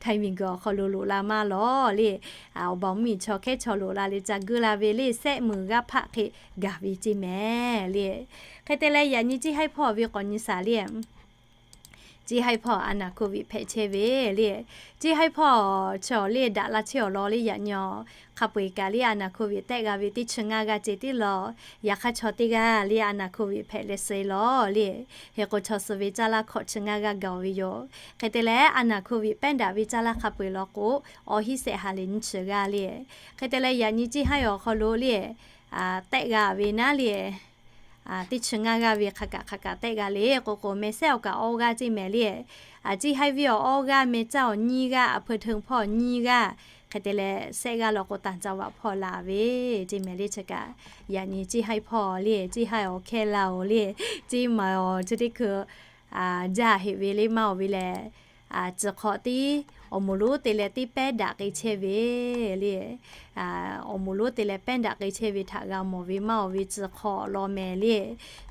Htaiˇ miˬguiˬ awˬ hk'aw lo loꞈ la maˇ lawˬ le. Awˬ baˬ mvuhˇmiˬ chaw hkehˉ chaw loꞈ la leh ca geuˆ la ve le sehˆ meuˍ g'aˇ hpaˆ hk'e gaˬ ve ceˇ mehˍ le. Hk'e te leh yaꞈ nyi Ciˇ haiˇ hpawˇ ve k'awꞈ nyi shaˍ le. Ciˇ haiˇ hpawˇ a naˍ hkoˍviˆ hpehꞈ chehˇ ve le. Ciˇ haiˇ hpawˇ chi awˬ le daꞈ la chehˇ awˬ lawn le. Yaꞈ nyi hk'a peu-eˬ kaꞈ le a naˍ hkoˍviˆ tehˆ g'a ve teˇ chi ngaˇ g'aˇ ceh tiˉ law. Yaꞈ hk'aˇ chaw teˇ g'aˇ le a naˍ hkoˍviˆ hpehꞈ leh suh-e law le, hk'e k'o chaw suh ve caˇ laˇ hkawꞈ chi ngaˇ g'aˇ gaˬ-oˬ ve yoˬ. Hk'e te leh a naˍ hkoˍviˆ pehˉ daꞈ ve caˇ laˇ hk'a peu-eˬ law k'o, awˬ hiˉ sehˆ ha lehˬ nyiˇ chi g'aˇ le. Hk'e te leh yaꞈ nyi Ciˇ haiˇ awˬ hk'aw lo le, tehˆ g'a ve naˉ le, teˇ chi ngaˇ g'aˇ ve hk'a kaꞈ hk'a kaꞈ tehˆ g'a le. K'o k'o meh sehˉ awˬ kaꞈ awˇ g'aˇ ceˇ mehˍ le. Ciˇ haiˇ viˇ awˬ awˇ g'aˇ, meh caˇ awˬ nyiˇ g'aˇ, a hpeu hteun hpawˇ nyiˇ g'aˇ. Hk'e te leh sehˆ g'aˇ law k'o tanˬ caˇ vaꞈ hpawˇ la ve ceˇ mehˍ le. Chi kaꞈ yaꞈ nyi Ciˇ haiˇ hpawˇ le, Ciˇ haiˇ awˬ hkehˇ la-oˬ le, Ciˇ maiˍ awˬ chi teˇ hkui jaˇ heꞈ ve le maˇ-oˬ ve lehˬ, tcuh hk'awꞈ tiˉ awˬ moˍ lonˉ te leh tiˉ pehˉ daꞈ k'ai chehˇ ve le. Awˬ moˍ lonˉ te leh pehˉ daꞈ k'ai chehˇ ve htaꞈ g'a mawˬ ve maˇ-oˬ ve tcuh hk'awꞈ law mehˍ le.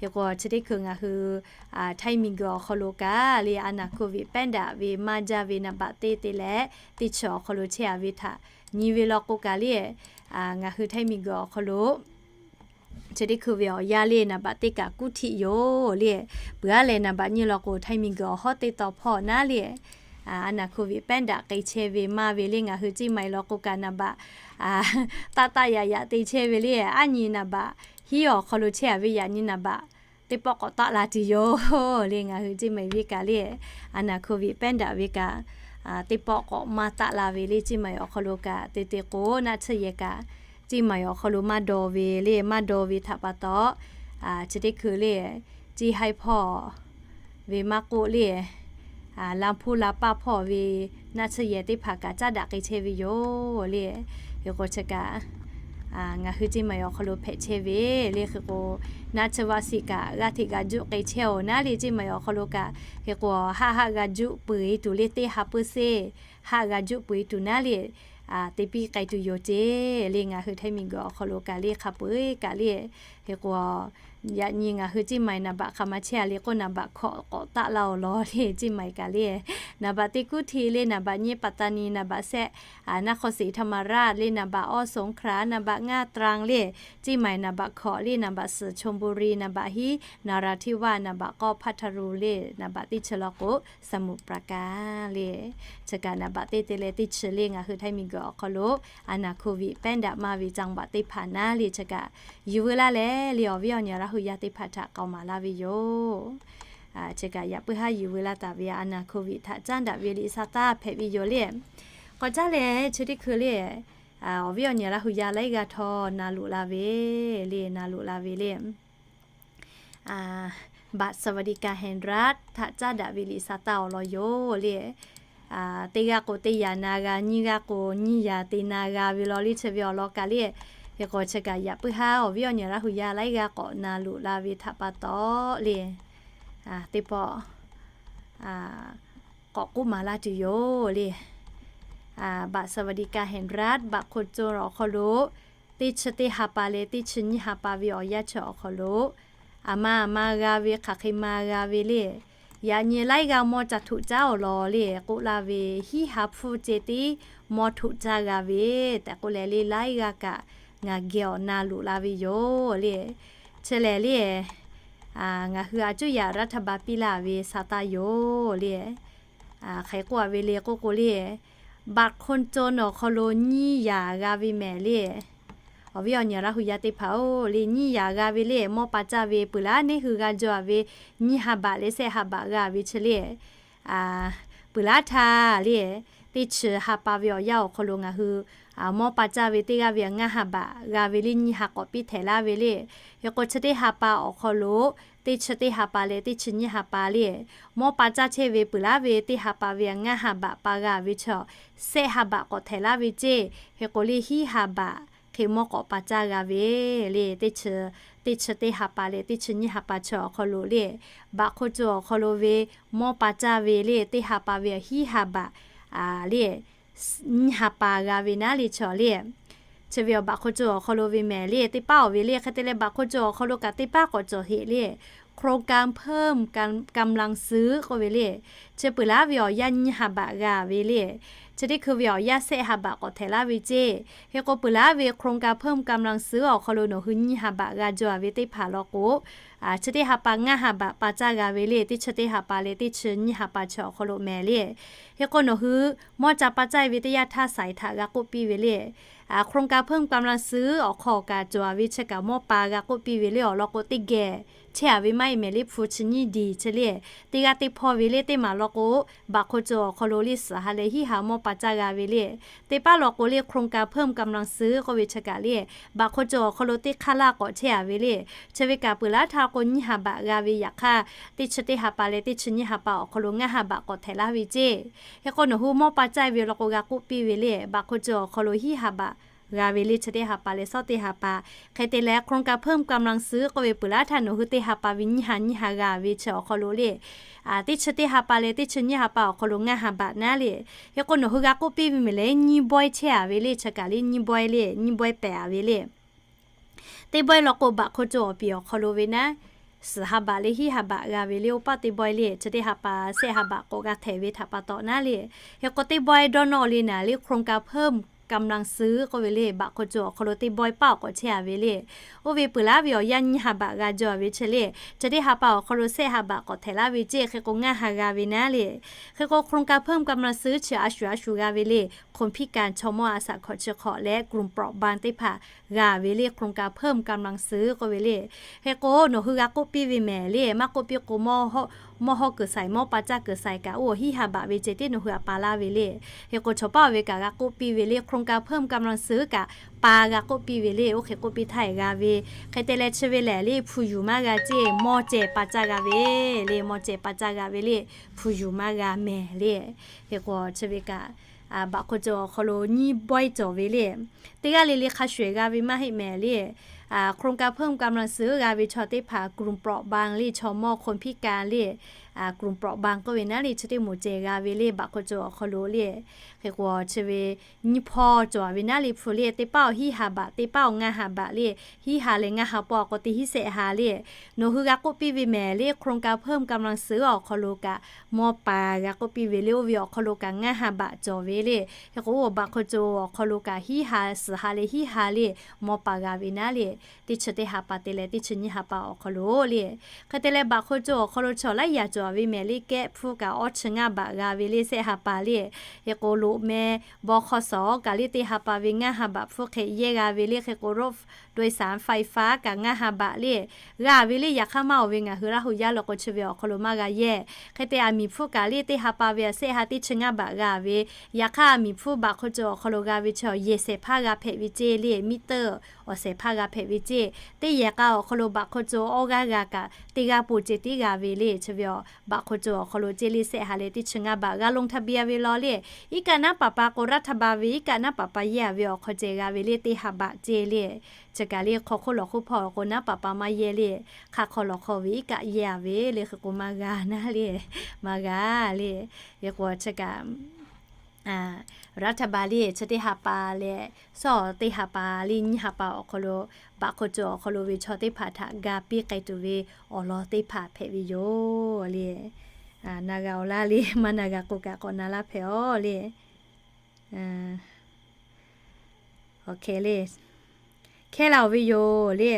Hk'e k'o chi teˇ hkui ngaˬ hui htaiˇ miˬguiˬ awˬ hk'aw lo kaꞈ le a naˍ hkoˍviˆ pehˉ daꞈ ve maˇ jaˇ ve naˍ baꞈ teˇ te leh teˇ chi awˬ hk'aw lo chehˇ a ve htaꞈ nyi ve law k'o kaꞈ le, ngaˬ hui htaiˇ miˬguiˬ awˬ hk'aw lo chi teˇ hkui ve awˬ yanˇ le naˍ baꞈ teˇ kaꞈ kuˉ htiˆ yoˬ le. Peuˬ aˉ lehˬ naˍ baꞈ nyiˇ law k'o htaiˇ miˬguiˬ awˬ hawˉ teˇ taw hpawˇ naˉ le, a naˍ hkoˍviˆ pehˉ daꞈ k'ai chehˇ ve maˇ ve le. Ngaˬ hui Ciˇ maiˍ law k'o kaꞈ naˍ baꞈ taˆ taˆ yaꞈ yaꞈ te chehˇ ve le. Aˉ nyi naˍ baꞈ hiˉ awˬ hk'aw lo chehˇ a ve yaꞈ nyi naˍ baꞈ teˇ pawˆ k'awꞈ taˆ la tuˬ yoˬ le. Ngaˬ hui Ciˇ maiˍ viˇ kaꞈ le a naˍ hkoˍviˆ pehˉ daꞈ ve kaꞈ teˇ pawˆ k'awꞈ maˇ taˆ la ve le. Ciˇ maiˍ awˬ hk'aw lo kaꞈ te te k'o naˆ tsuhˇ yehˬ kaꞈ Ciˇ maiˍ awˬ hk'aw lo maˇ daw ve le. Maˇ daw ve htaꞈ pa taw chi teˇ hkui le Ciˇ haiˇ hpawˇ ve maˇ k'oˆ le, laˇ hpuˇ laˇ paˇ hpawˇ ve naˆ tsuhˇ yehˬ teˇ hpaˍ kaꞈ caˉ daꞈ k'ai chehˇ ve yoˬ le. Hk'e k'o chi kaꞈ ngaˬ hui Ciˇ maiˍ awˬ hk'aw lo hpehꞈ chehˇ ve le. Hk'e k'o naˆ tsuhˇ vaˆ siˆ kaꞈ g'aˇ hteꞈ g'a juˆ k'ai chehˇ-oˬ naˉ le. Ciˇ maiˍ awˬ hk'aw lo kaꞈ hk'e k'o haˆ haˆ g'a juˆ peuˬ-e tuˬ le. Teˇ ha puiˉ seˇ haˆ g'a juˆ peuˬ-e tuˬ naˉ le te piˇ k'ai tuˬ yoˬ ceˇ le. Ngaˬ hui htaiˇ miˬguiˬ awˬ hk'aw lo kaꞈ le hk'a peu-eˬ kaꞈ le hk'e k'o yaꞈ nyi ngaˬ hui Ciˇ maiˍ naˍ baꞈ hk'aˬ ma chehˇ a le k'o naˍ baꞈ hkawꞈ k'awꞈ taˆ laˇ-oˬ law le. Ciˇ maiˍ kaꞈ le naˍ baꞈ teˇ kuˉ htiˆ le. Naˍ baꞈ nyiˇ ปัตตานี, naˍ baꞈ sehˆ นครศรีธรรมราช le, naˍ baꞈ awˇ สงขลา, naˍ baꞈ ngaˇ ตรัง le. Ciˇ maiˍ naˍ baꞈ hkawꞈ le. Naˍ baꞈ suhˍ ชลบุรี, naˍ baꞈ hiˉ นราธิวาส, naˍ baꞈ k'awˇ พัทลุง le. Naˍ baꞈ teˇ chi law k'o สมุทรปราการ le. Chi kaꞈ naˍ baꞈ teˇ te leh teˇ chi le ngaˬ hui htaiˇ miˬguiˬ awˬ hk'aw lo a naˍ hkoˍviˆ pehˉ daꞈ maˇ ve จังหวัด teˇ hpaˍ naˉ le chi kaꞈ yuˬ veu laˇ leh le awˬ viˉ awˬ nyi Laˇ hu yaˇ teˇ hpaˍ htaꞈ k'aoˍ maˍ laˇ ve yoˬ. Chi kaꞈ yaꞈ puiˉ haˉ yuˬ veu laˇ taˍ ve a naˍ hkoˍviˆ htaꞈ caˉ daꞈ ve liꞈ sa taˇ hpehꞈ ve yoˬ le. K'awꞈ caˉ leh chi teˇ hkui le awˬ viˉ awˬ nyi Laˇ hu yaˇ laiˉ g'aˇ htawˇ na loꞈ la ve le, na loꞈ la ve le บัตรสวัสดิการแห่งรัฐ htaꞈ caˉ daꞈ ve liꞈ sa taˇ awˬ lawn yoˬ le. Teˇ g'aˇ k'o teˇ yaꞈ na g'a, nyiˇ g'aˇ k'o nyiˇ yaꞈ te na g'a ve law le. Chi ve awˬ lawn kaꞈ le hk'e k'o chi kaꞈ yaꞈ puiˉ haˉ awˬ viˉ awˬ nyi Laˇ hu yaˇ laiˉ g'aˇ k'awꞈ na loꞈ la ve htaꞈ pa taw le teˇ pawˆ k'awꞈ k'oˆ maˍ laˇ tuˬ yoˬ le. บัตรสวัสดิการแห่งรัฐ บัตรคนจน awˬ hk'aw lo teˇ chi teˇ ha pa leh teˇ chi nyiˇ ha pa ve awˬ yanˇ chi awˬ hk'aw lo aˬ ma aˬ ma g'a ve hk'aˬ hk'e ma g'a ve le. Yaꞈ nyi laiˉ g'aˇ mawˇ ca htoꞈ caˉ awˬ lawn le k'oˆ laˇ ve hiˉ ha hpfuhˇ ceh tiˉ mawˇ htoꞈ caˇ g'a ve tehꞈ k'oˆ leh le laiˉ g'aˇ kaꞈ ngaˬ geh awˬ na loꞈ la ve yoˬ le. Chi lehˬ le ngaˬ hui a cuˇ yaꞈ รัฐบาล piˇ laˇ ve sa taˇ yoˬ le. Hk'e k'oˆ a ve le k'oˆ k'o le บัตรคนจน awˬ hk'aw lo nyiˇ yaꞈ g'a ve mehˍ le. Awˬ viˉ awˬ nyi Laˇ hu yaˇ teˇ hpaˍ-oˬ le nyiˇ yaꞈ g'a ve le mawˇ pa caˇ ve peuˬ laˉ neˇ hui g'a jaw a ve nyiˇ ha baꞈ leh sehˆ ha baꞈ g'a ve chi le peuˬ laˉ htaˇ le teˇ chi ha pa ve awˬ yanˇ awˬ hk'aw lo ngaˬ hui mawˇ pa caˇ ve teˇ g'aˇ ve ngaˇ ha baꞈ g'a ve le, nyiˇ ha k'awꞈ piˇ htehꞈ laˇ ve le. Hk'e k'o chi teˇ ha pa awˬ hk'aw lo, teˇ chi teˇ ha pa leh teˇ chi nyiˇ ha pa le, mawˇ pa caˇ chehˇ ve peuˬ laˉ ve teˇ ha pa ve ngaˇ ha baꞈ pa g'a ve chaw, shehˆ ha baꞈ k'awꞈ htehꞈ laˇ ve ceˇ. Hk'e k'o le hiˉ ha baꞈ hk'e mawˇ k'awꞈ pa caˇ g'a ve le. Teˇ chi teˇ ha pa leh teˇ chi nyiˇ ha pa chi awˬ hk'aw lo le, Baꞈ hk'oˆ co awˬ hk'aw lo ve mawˇ pa caˇ ve le teˇ ha pa ve hiˉ ha baꞈ le, nyiˇ ha pa g'a ve naˉ le chaw le. Chi ve awˬ Baꞈ hk'oˆ co awˬ hk'aw lo ve mehˍ le, teˇ paˉ awˬ ve le. Hk'e te leh Baꞈ hk'oˆ co awˬ hk'aw lo kaꞈ teˇ paˉ k'awꞈ cawˬ heꞈ le, โครงการเพิ่มกำ- กำลังซื้อ k'oˆ ve le. Chi peuˬ laˉ ve awˬ yanˇ nyiˇ ha baꞈ g'a ve le. Chi teˇ hkui ve awˬ yanˇ shehˆ ha baꞈ k'awꞈ htehꞈ laˇ ve ceˇ. Hk'e k'o peuˬ laˉ ve โครงการเพิ่มกำลังซื้อ awˬ hk'aw lo nawˬ hui nyiˇ ha baꞈ g'a jaw ve teˇ hpaˍ law k'o, chi teˇ ha pa ngaˇ ha baꞈ pa caˇ g'a ve le. Teˇ chi teˇ ha pa leh teˇ chi nyiˇ ha pa chi awˬ hk'aw lo mehˍ le. Hk'e k'o nawˬ hui mawˇ ca pa caˇ ve teˇ yanˇ htaˇ saiˍ htaꞈ g'a k'oˆ piˇ ve le. โครงการเพิ่มกำลังซื้อ awˬ hk'aw kaꞈ cawˬ ve chi kaꞈ mawˇ pa g'a k'oˆ piˇ ve le. Awˬ lawn k'o teˇ geh chehˇ a ve maˇ heˆ mehˍ le, hpu chi nyiˇ diˬ chi le. Teˇ g'aˇ teˇ hpawˇ ve le teˇ maˬ law k'o, Baꞈ hk'oˆ co awˬ hk'aw lo le suhˍ ha leh hiˉ ha mawˇ pa caˇ g'a ve le. Teˇ paˉ law k'o le โครงการเพิ่มกำลังซื้อ k'oˆ ve chi kaꞈ le, Baꞈ hk'oˆ co awˬ hk'aw lo teˇ hk'aˇ laˇ k'awꞈ chehˇ a ve le. Chi ve kaꞈ peuˬ laˉ htaˇ k'o nyiˇ ha baꞈ g'a ve yaꞈ hk'aˇ, teˇ chi teˇ ha pa leh teˇ chi nyiˇ ha pa awˬ hk'aw lo ngaˇ ha baꞈ k'awꞈ htehꞈ laˇ ve ceˇ. Hk'e k'o nawˬ hui mawˇ pa caˇ ve law k'o g'a k'oˆ piˇ ve le. Baꞈ hk'oˆ co awˬ hk'aw lo hiˉ ha baꞈ g'a ve le, chi teˇ ha pa leh shawˉ teˇ ha pa. Hk'e te leh โครงการเพิ่มกำลังซื้อ k'oˆ ve peuˬ laˉ htaˇ nawˬ hui teˇ ha pa ve nyiˇ ha nyiˇ ha g'a ve chi awˬ hk'aw lo le, teˇ chi teˇ ha pa leh teˇ chi nyiˇ ha pa awˬ hk'aw lo ngaˇ ha baꞈ naˉ le. Hk'e k'o nawˬ hui g'a k'oˆ piˇ ve mehˍ le, nyiˇ bawehˇ chehˇ a ve le, chi kaꞈ le nyiˇ bawehˇ le, nyiˇ bawehˇ pehˍ a ve le. Teˇ bawehˇ law k'o Baꞈ hk'oˆ co awˬ piˍ awˬ hk'aw lo ve naˉ, suhˍ ha baꞈ leh hiˉ ha baꞈ g'a ve le. Oˇ paˆ teˇ bawehˇ le, chi teˇ ha pa shehˆ ha baꞈ k'awꞈ g'a htehꞈ ve htaꞈ pa taw naˉ le. Hk'e k'o teˇ bawehˇ dawˇ nawˇ le naˍ le โครงการเพิ่มกำลังซื้อ k'oˆ ve le, Baꞈ hk'oˆ co awˬ hk'aw lo teˇ bawehˇ paˆ k'awꞈ chehˇ a ve le. Oˇ ve peuˬ laˉ ve awˬ yanˇ nyiˇ ha baꞈ g'a jaw ve chi le. Chi teˇ ha pa awˬ hk'aw lo shehˆ ha baꞈ k'awꞈ htehꞈ laˇ ve ceˇ. Hk'e k'o ngaˇ ha g'a ve naˉ le. Hk'e k'o โครงการเพิ่มกำลังซื้อ chi a shuˍ a shuˍ g'a ve le, คนพิการ chaw mawˇ a shaꞈ hkawꞈ chi hk'awꞈ leh กลุ่มเปราะบาง teˇ hpaˍ g'a ve le, โครงการเพิ่มกำลังซื้อ k'oˆ ve le. Hk'e k'o nawˬ hui g'a k'oˆ piˇ ve mehˍ le, maˇ k'oˆ piˇ k'o mawˇ hawˉ kuiˬ shaiˍ, mawˇ pa caˇ kuiˬ shaiˍ kaꞈ oˇ hiˉ ha baꞈ ve ceh tiˉ nawˬ hui a pa laˇ ve le. Hk'e k'o chaw paˉ ve kaꞈ g'a k'oˆ piˇ ve le, โครงการเพิ่มกำลังซื้อ kaꞈ pa g'a k'oˆ piˇ ve le. Oˇ hk'e k'oˆ piˇ htaˇ e g'a ve, hk'e te leh chi ve lehˬ le hpu yuˬ maˇ g'a ceˇ, mawˇ ceh pa caˇ g'a ve le, mawˇ ceh pa caˇ g'a ve le, hpu yuˬ maˇ g'a mehˍ le. Hk'e k'o chi ve kaꞈ Baꞈ hk'oˆ co awˬ hk'aw lo nyiˇ bawehˇ cawˬ ve le. Teˇ g'aˇ le le hk'a shuˍ e g'a ve maˇ heˆ mehˍ le. โครงการเพิ่มกำลังซื้อ g'a ve chaw teˇ hpaˍ กลุ่มเปราะบาง le, chaw mawˇ คนพิการ le, กลุ่มเปราะบาง k'oˆ ve naˉ le, chi teˇ moˍ ceh g'a ve le, Baꞈ hk'oˆ co awˬ hk'aw lo le. Hk'e k'o chi ve nyiˇ hpawˇ cawˬ ve naˉ le hpu le, teˇ paˉ awˬ hiˉ ha baꞈ, teˇ paˉ awˬ ngaˇ ha baꞈ le, hiˉ ha leh ngaˇ ha paw k'o teˇ hiˉ shehˆ ha le. Nawˬ hui g'a k'oˆ piˇ ve mehˍ le, โครงการเพิ่มกำลังซื้อ awˬ hk'aw lo kaꞈ mawˇ pa g'a k'oˆ piˇ ve le. Oˇ ve awˬ hk'aw lo kaꞈ ngaˇ ha baꞈ cawˬ ve le. Hk'e k'o Baꞈ hk'oˆ co awˬ hk'aw lo kaꞈ hiˉ ha, suhˍ ha leh hiˉ ha le, mawˇ pa g'a ve naˉ le. Teˇ chi teˇ ha pa te leh teˇ chi nyiˇ ha pa awˬ hk'aw lo le. Hk'e te leh Baꞈ hk'oˆ co awˬ hk'aw lo chaw laiˉ yaꞈ cawˬ ve mehˍ le, kehˉ hpfuhˇ kaꞈ awˇ chi ngaˇ baꞈ g'a ve le, shehˆ ha pa le. Hk'e k'o loꞈ meh baw hk'aw shawˍ kaꞈ le teˇ ha pa ve ngaˇ ha baꞈ hpfuhˇ hk'e yehˇ g'a ve le. Hk'e k'o รถโดยสารไฟฟ้า kaꞈ ngaˇ ha baꞈ le g'a ve le. Yaꞈ hk'aˇ maˇ oˬ ve ngaˬ hui Laˇ huˍ yaˇ law k'o chi ve awˬ hk'aw lo maˇ g'a yehˇ. Hk'e te aˬ miˍ hpfuhˇ kaꞈ le teˇ ha pa ve a shehˆ ha teˇ chi ngaˇ baꞈ g'a ve. Yaꞈ hk'aˇ aˬ miˍ hpfuhˇ Baꞈ hk'oˆ co awˬ hk'aw lo g'a ve chi yehˬ shehˍ hpaˇ g'a hpehꞈ ve ceˇ le, มิเตอร์ awˬ shehˍ hpaˇ g'a hpehꞈ ve ceˇ. Teˇ yehˬ k'a awˬ hk'aw lo Baꞈ hk'oˆ co awˇ g'aˇ g'a kaꞈ teˇ g'aˇ po ceh tiˉ g'a ve le. Chi ve a Baꞈ hk'oˆ co awˬ hk'aw lo ceˇ le shehˆ ha leh teˇ chi ngaˇ baꞈ g'a ลงทะเบียน ve law le. Iˉ kaˆ naˉ paˍ pa k'o รัฐบาล ve iˉ kaˆ naˉ paˍ pa yehˇ a ve awˬ hk'aw ceh g'a ve le, teˇ ha baꞈ ceˇ le. Chi kaꞈ le hk'aw hk'oˆ lawˬ hk'oˆ hpawˇ k'o naˉ paˍ pa maˇ yehˇ le. Hk'aˆ hk'aw lawˬ hk'aw ve iˉ kaˆ yehˇ a ve le. Hk'e k'o maˇ g'a naˉ le, maˇ g'a le. Hk'e k'o chi kaꞈ รัฐบาล le chi teˇ ha pa leh shawˉ teˇ ha pa le nyiˇ ha pa awˬ hk'aw lo Baꞈ hk'oˆ co awˬ hk'aw lo ve chaw teˇ hpaˍ htaꞈ ga piˇ k'ai tuˬ ve awˬ lawn teˇ hpaˍ hpehꞈ ve yoˬ le. Na g'a awˬ laˇ le, maˇ na g'a k'o kaꞈ k'awꞈ na laˇ hpehꞈ aw le. Awˬ hk'e le, hkehˇ la oˬ ve yoˬ le.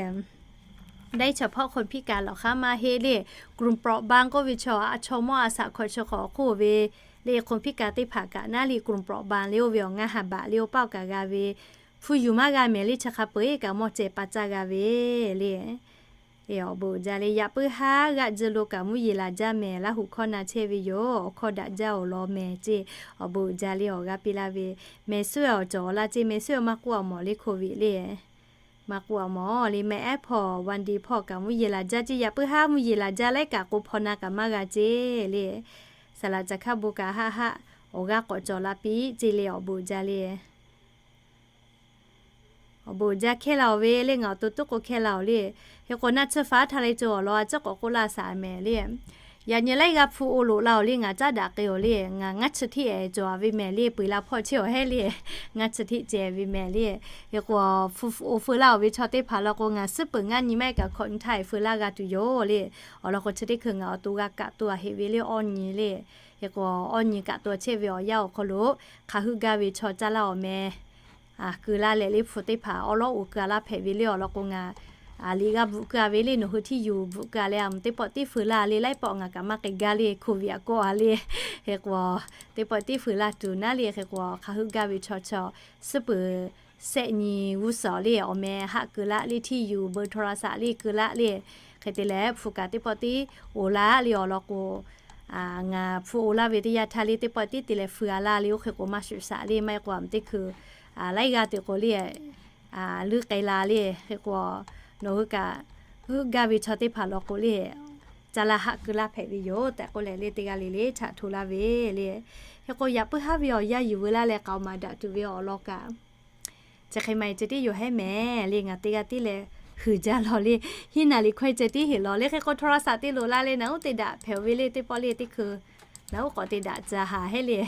Daiˇ chaw hpawˇ คนพิการ lawˬ hk'aˇ maˇ heˆ le. กลุ่มเปราะบาง k'oˆ ve chaw a chaw mawˇ a shaꞈ hkawꞈ chi hk'awꞈ awˬ hk'oˆ ve le คนพิการ teˇ hpaˍ kaꞈ naˉ le กลุ่มเปราะบาง le oˇ ve awˬ ngaˇ ha baꞈ le oˇ paˆ kaꞈ g'a ve, hpu yuˬ maˇ g'a mehˍ le. Chi hk'a peu eˬ kaꞈ mawˇ ceh pa caˇ g'a ve le. Awˬ bon uiˍ jaˇ le. Yaꞈ puiˉ haˉ g'aˆ juˇ lo kaꞈ mvuhˇ yeˬ laˬ jaˇ mehˍ. Laˇ huˍ hkawˇ na chehˇ ve yoˬ. Awˬ hkawˇ daꞈ jaˇ awˬ lawn mehˍ ceˇ. Awˬ bon uiˍ jaˇ le. Awˬ g'aˇ piˇ laˇ ve mehˍ suhˉ awˬ cawˬ laˇ ceˇ. Mehˍ suhˉ awˬ maˇ k'oˆ a mawˬ le, COVID le. Maˇ k'oˆ a mawˬ le. Mehˍ ehˉ hpawˇ Van Di hpawˇ kaꞈ mvuhˇ yeˬ laˬ jaˇ ceˇ. Yaꞈ puiˉ haˉ mvuhˇ yeˬ laˬ jaˇ laiˉ kaꞈ k'o hpaw na kaꞈ maˇ g'a ceˇ le. Saˍ laꞈ caˬ hkaˇ bon kaꞈ haˆ haˆ awˬ g'aˇ k'awꞈ cawˬ la piˇ ceˇ le. Awˬ bon uiˍ jaˇ le. Awˬ bon uiˍ jaˇ hkehˇ la-oˬ ve le. Ngaˬ awˬ to tuˉ k'o hkehˇ la-oˬ le. Hk'e k'o naˆ tsuhˇ faˉ htaˇ le cawˬ awˬ lawn a ciˉ k'awꞈ k'oˆ laˇ shaˍ mehˍ le. Yaꞈ nyi laiˉ g'aˇ hpu oˇ loꞈ la-oˬ le. Ngaˬ caˉ daꞈ k'ai-oˬ le. Ngaˬ ngaˇ chi htiˆ ehˍ cawˬ ve mehˍ le. Peu-eˬ la hpawˇ chehˇ awˬ heˉ le. Ngaˇ chi htiˆ ceh ve mehˍ le. Hk'e k'o hpu oˇ feu laˇ-oˬ ve chaw teˇ hpaˍ law k'o ngaˬ suhˉ peuˬ ngaˇ nyi maˇ heˆ kaꞈ hkawꞈ nyi htaˇ e feu laˇ g'a tuˬ yoˬ le. Awˬ lawn k'o chi teˇ hkui ngaˬ awˬ to g'a kaꞈ to a heꞈ ve le awˇ nyi le. Hk'e k'o awˇ nyi kaꞈ to chehˇ ve awˬ yanˇ awˬ hk'aw lo hk'aˬ heuˆ gaˇ ve chaw caˇ laˇ awˬ meh keu laˇ leh le hpu teˇ hpaˍ awˉ lawˉ oˬ keu a laˇ hpehꞈ ve le. Awˬ lawn k'o ngaˬ liꞈ g'a bvuhꞈ keu a ve le. Nawˬ hui htiˇ yuˬ bvuhꞈ keu a leh a mvuhˬ teˇ pawˆ tiˉ feu laˇ le. Laiˉ pawˆ ngaˬ kaꞈ maˇ k'ai gaˇ le. COVID a kawˆ a le. Hk'e k'o teˇ pawˆ tiˉ feu laˇ tuˬ naˉ le. Hk'e k'o hk'aˬ heuˆ gaˇ ve chaw chaw suhˉ peuˬ sehˆ nyi g'uˇ suhˍ le awˬ meh haˆ keu laˇ le. Htiˇ yuˬ เบอร์โทรศัพท์ le keu laˇ le. Hk'e te leh hpu kaꞈ teˇ pawˆ tiˉ oˬ laˇ le. Awˬ lawn k'o ngaˬ hpu oˬ laˇ ve teˇ yanˇ htaˇ le teˇ pawˆ tiˉ te leh feu a laˇ le. Oˇ hk'e k'o maˇ shuˍ shaꞈ le. Maˇ heˆ k'o a mvuhˬ teˇ hkui laiˉ g'aˇ teꞈ k'o le luˇ k'ai la le. Hk'e k'o nawˬ hui kaꞈ heuˆ gaˇ ve chaw teˇ hpaˍ law k'o le caˇ laˇ haˆ keu laˇ hpehꞈ ve yoˬ tehꞈ k'oˆ leh le teˇ g'aˇ le le chaꞈ hto laˇ ve le. Hk'e k'o yaꞈ puiˉ haˉ ve awˬ yanˇ yuˬ veu laˇ leh k'aoˍ maˍ daꞈ tuˬ ve awˬ lawn kaꞈ chi hk'e ma e ceh tiˉ yoˬ hehˉ mehˍ le. Ngaˬ teˇ g'aˇ tiˉ leh huiˍ jaˇ law le. Hiˉ naˍ liꞈ hkawehˇ ceh tiˉ heˆ law le. Hk'e k'o โทรศัพท์ te loꞈ la le. Naˬ uˉ te daꞈ hpehꞈ ve le teˇ pawˆ le teˇ hkui naˬ uˉ k'awꞈ te daꞈ ca haˍ hehˉ le.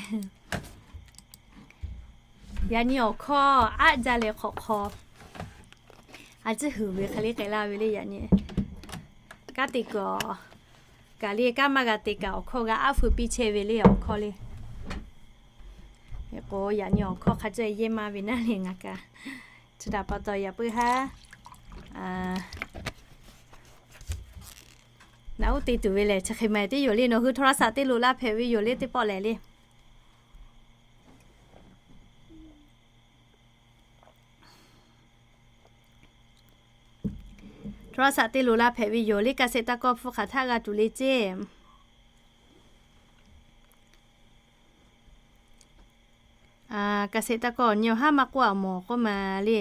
Yaꞈ nyi awˬ hkawˇ aˆ jaˇ leh hk'awꞈ hk'aw a ciˉ huiˍ ve hk'e le k'ai laˇ ve le. Yaꞈ nyi kanˉ te kuiˬ kaꞈ le kanˉ maˇ g'a te kaꞈ awˬ hkawˇ g'a aˉ feu piˇ chehˇ ve le awˬ hkawˇ le. Hk'e k'o yaꞈ nyi awˬ hkawˇ hk'a caweh yehˇ maˇ ve naˉ le ngaˬ kaꞈ chi htaꞈ pa taw yaꞈ puiˉ haˉ naˬ uˉ te tuˬ ve lehˬ chi hk'e ma e tiˉ yoˬ le. Nawˬ hui โทรศัพท์ te loꞈ la hpehꞈ ve yoˬ le teˇ pawˆ lehˬ le. โทรศัพท์ te loꞈ la hpehꞈ ve yoˬ le. Ka sheˍ taˇ kawˇ hpu hk'aˬ htaˆ g'a tuˬ le ceˇ. Ka sheˍ taˇ kawˇ nyi awˬ haˉ maˇ k'oˆ a mawˬ k'oˆ ma le.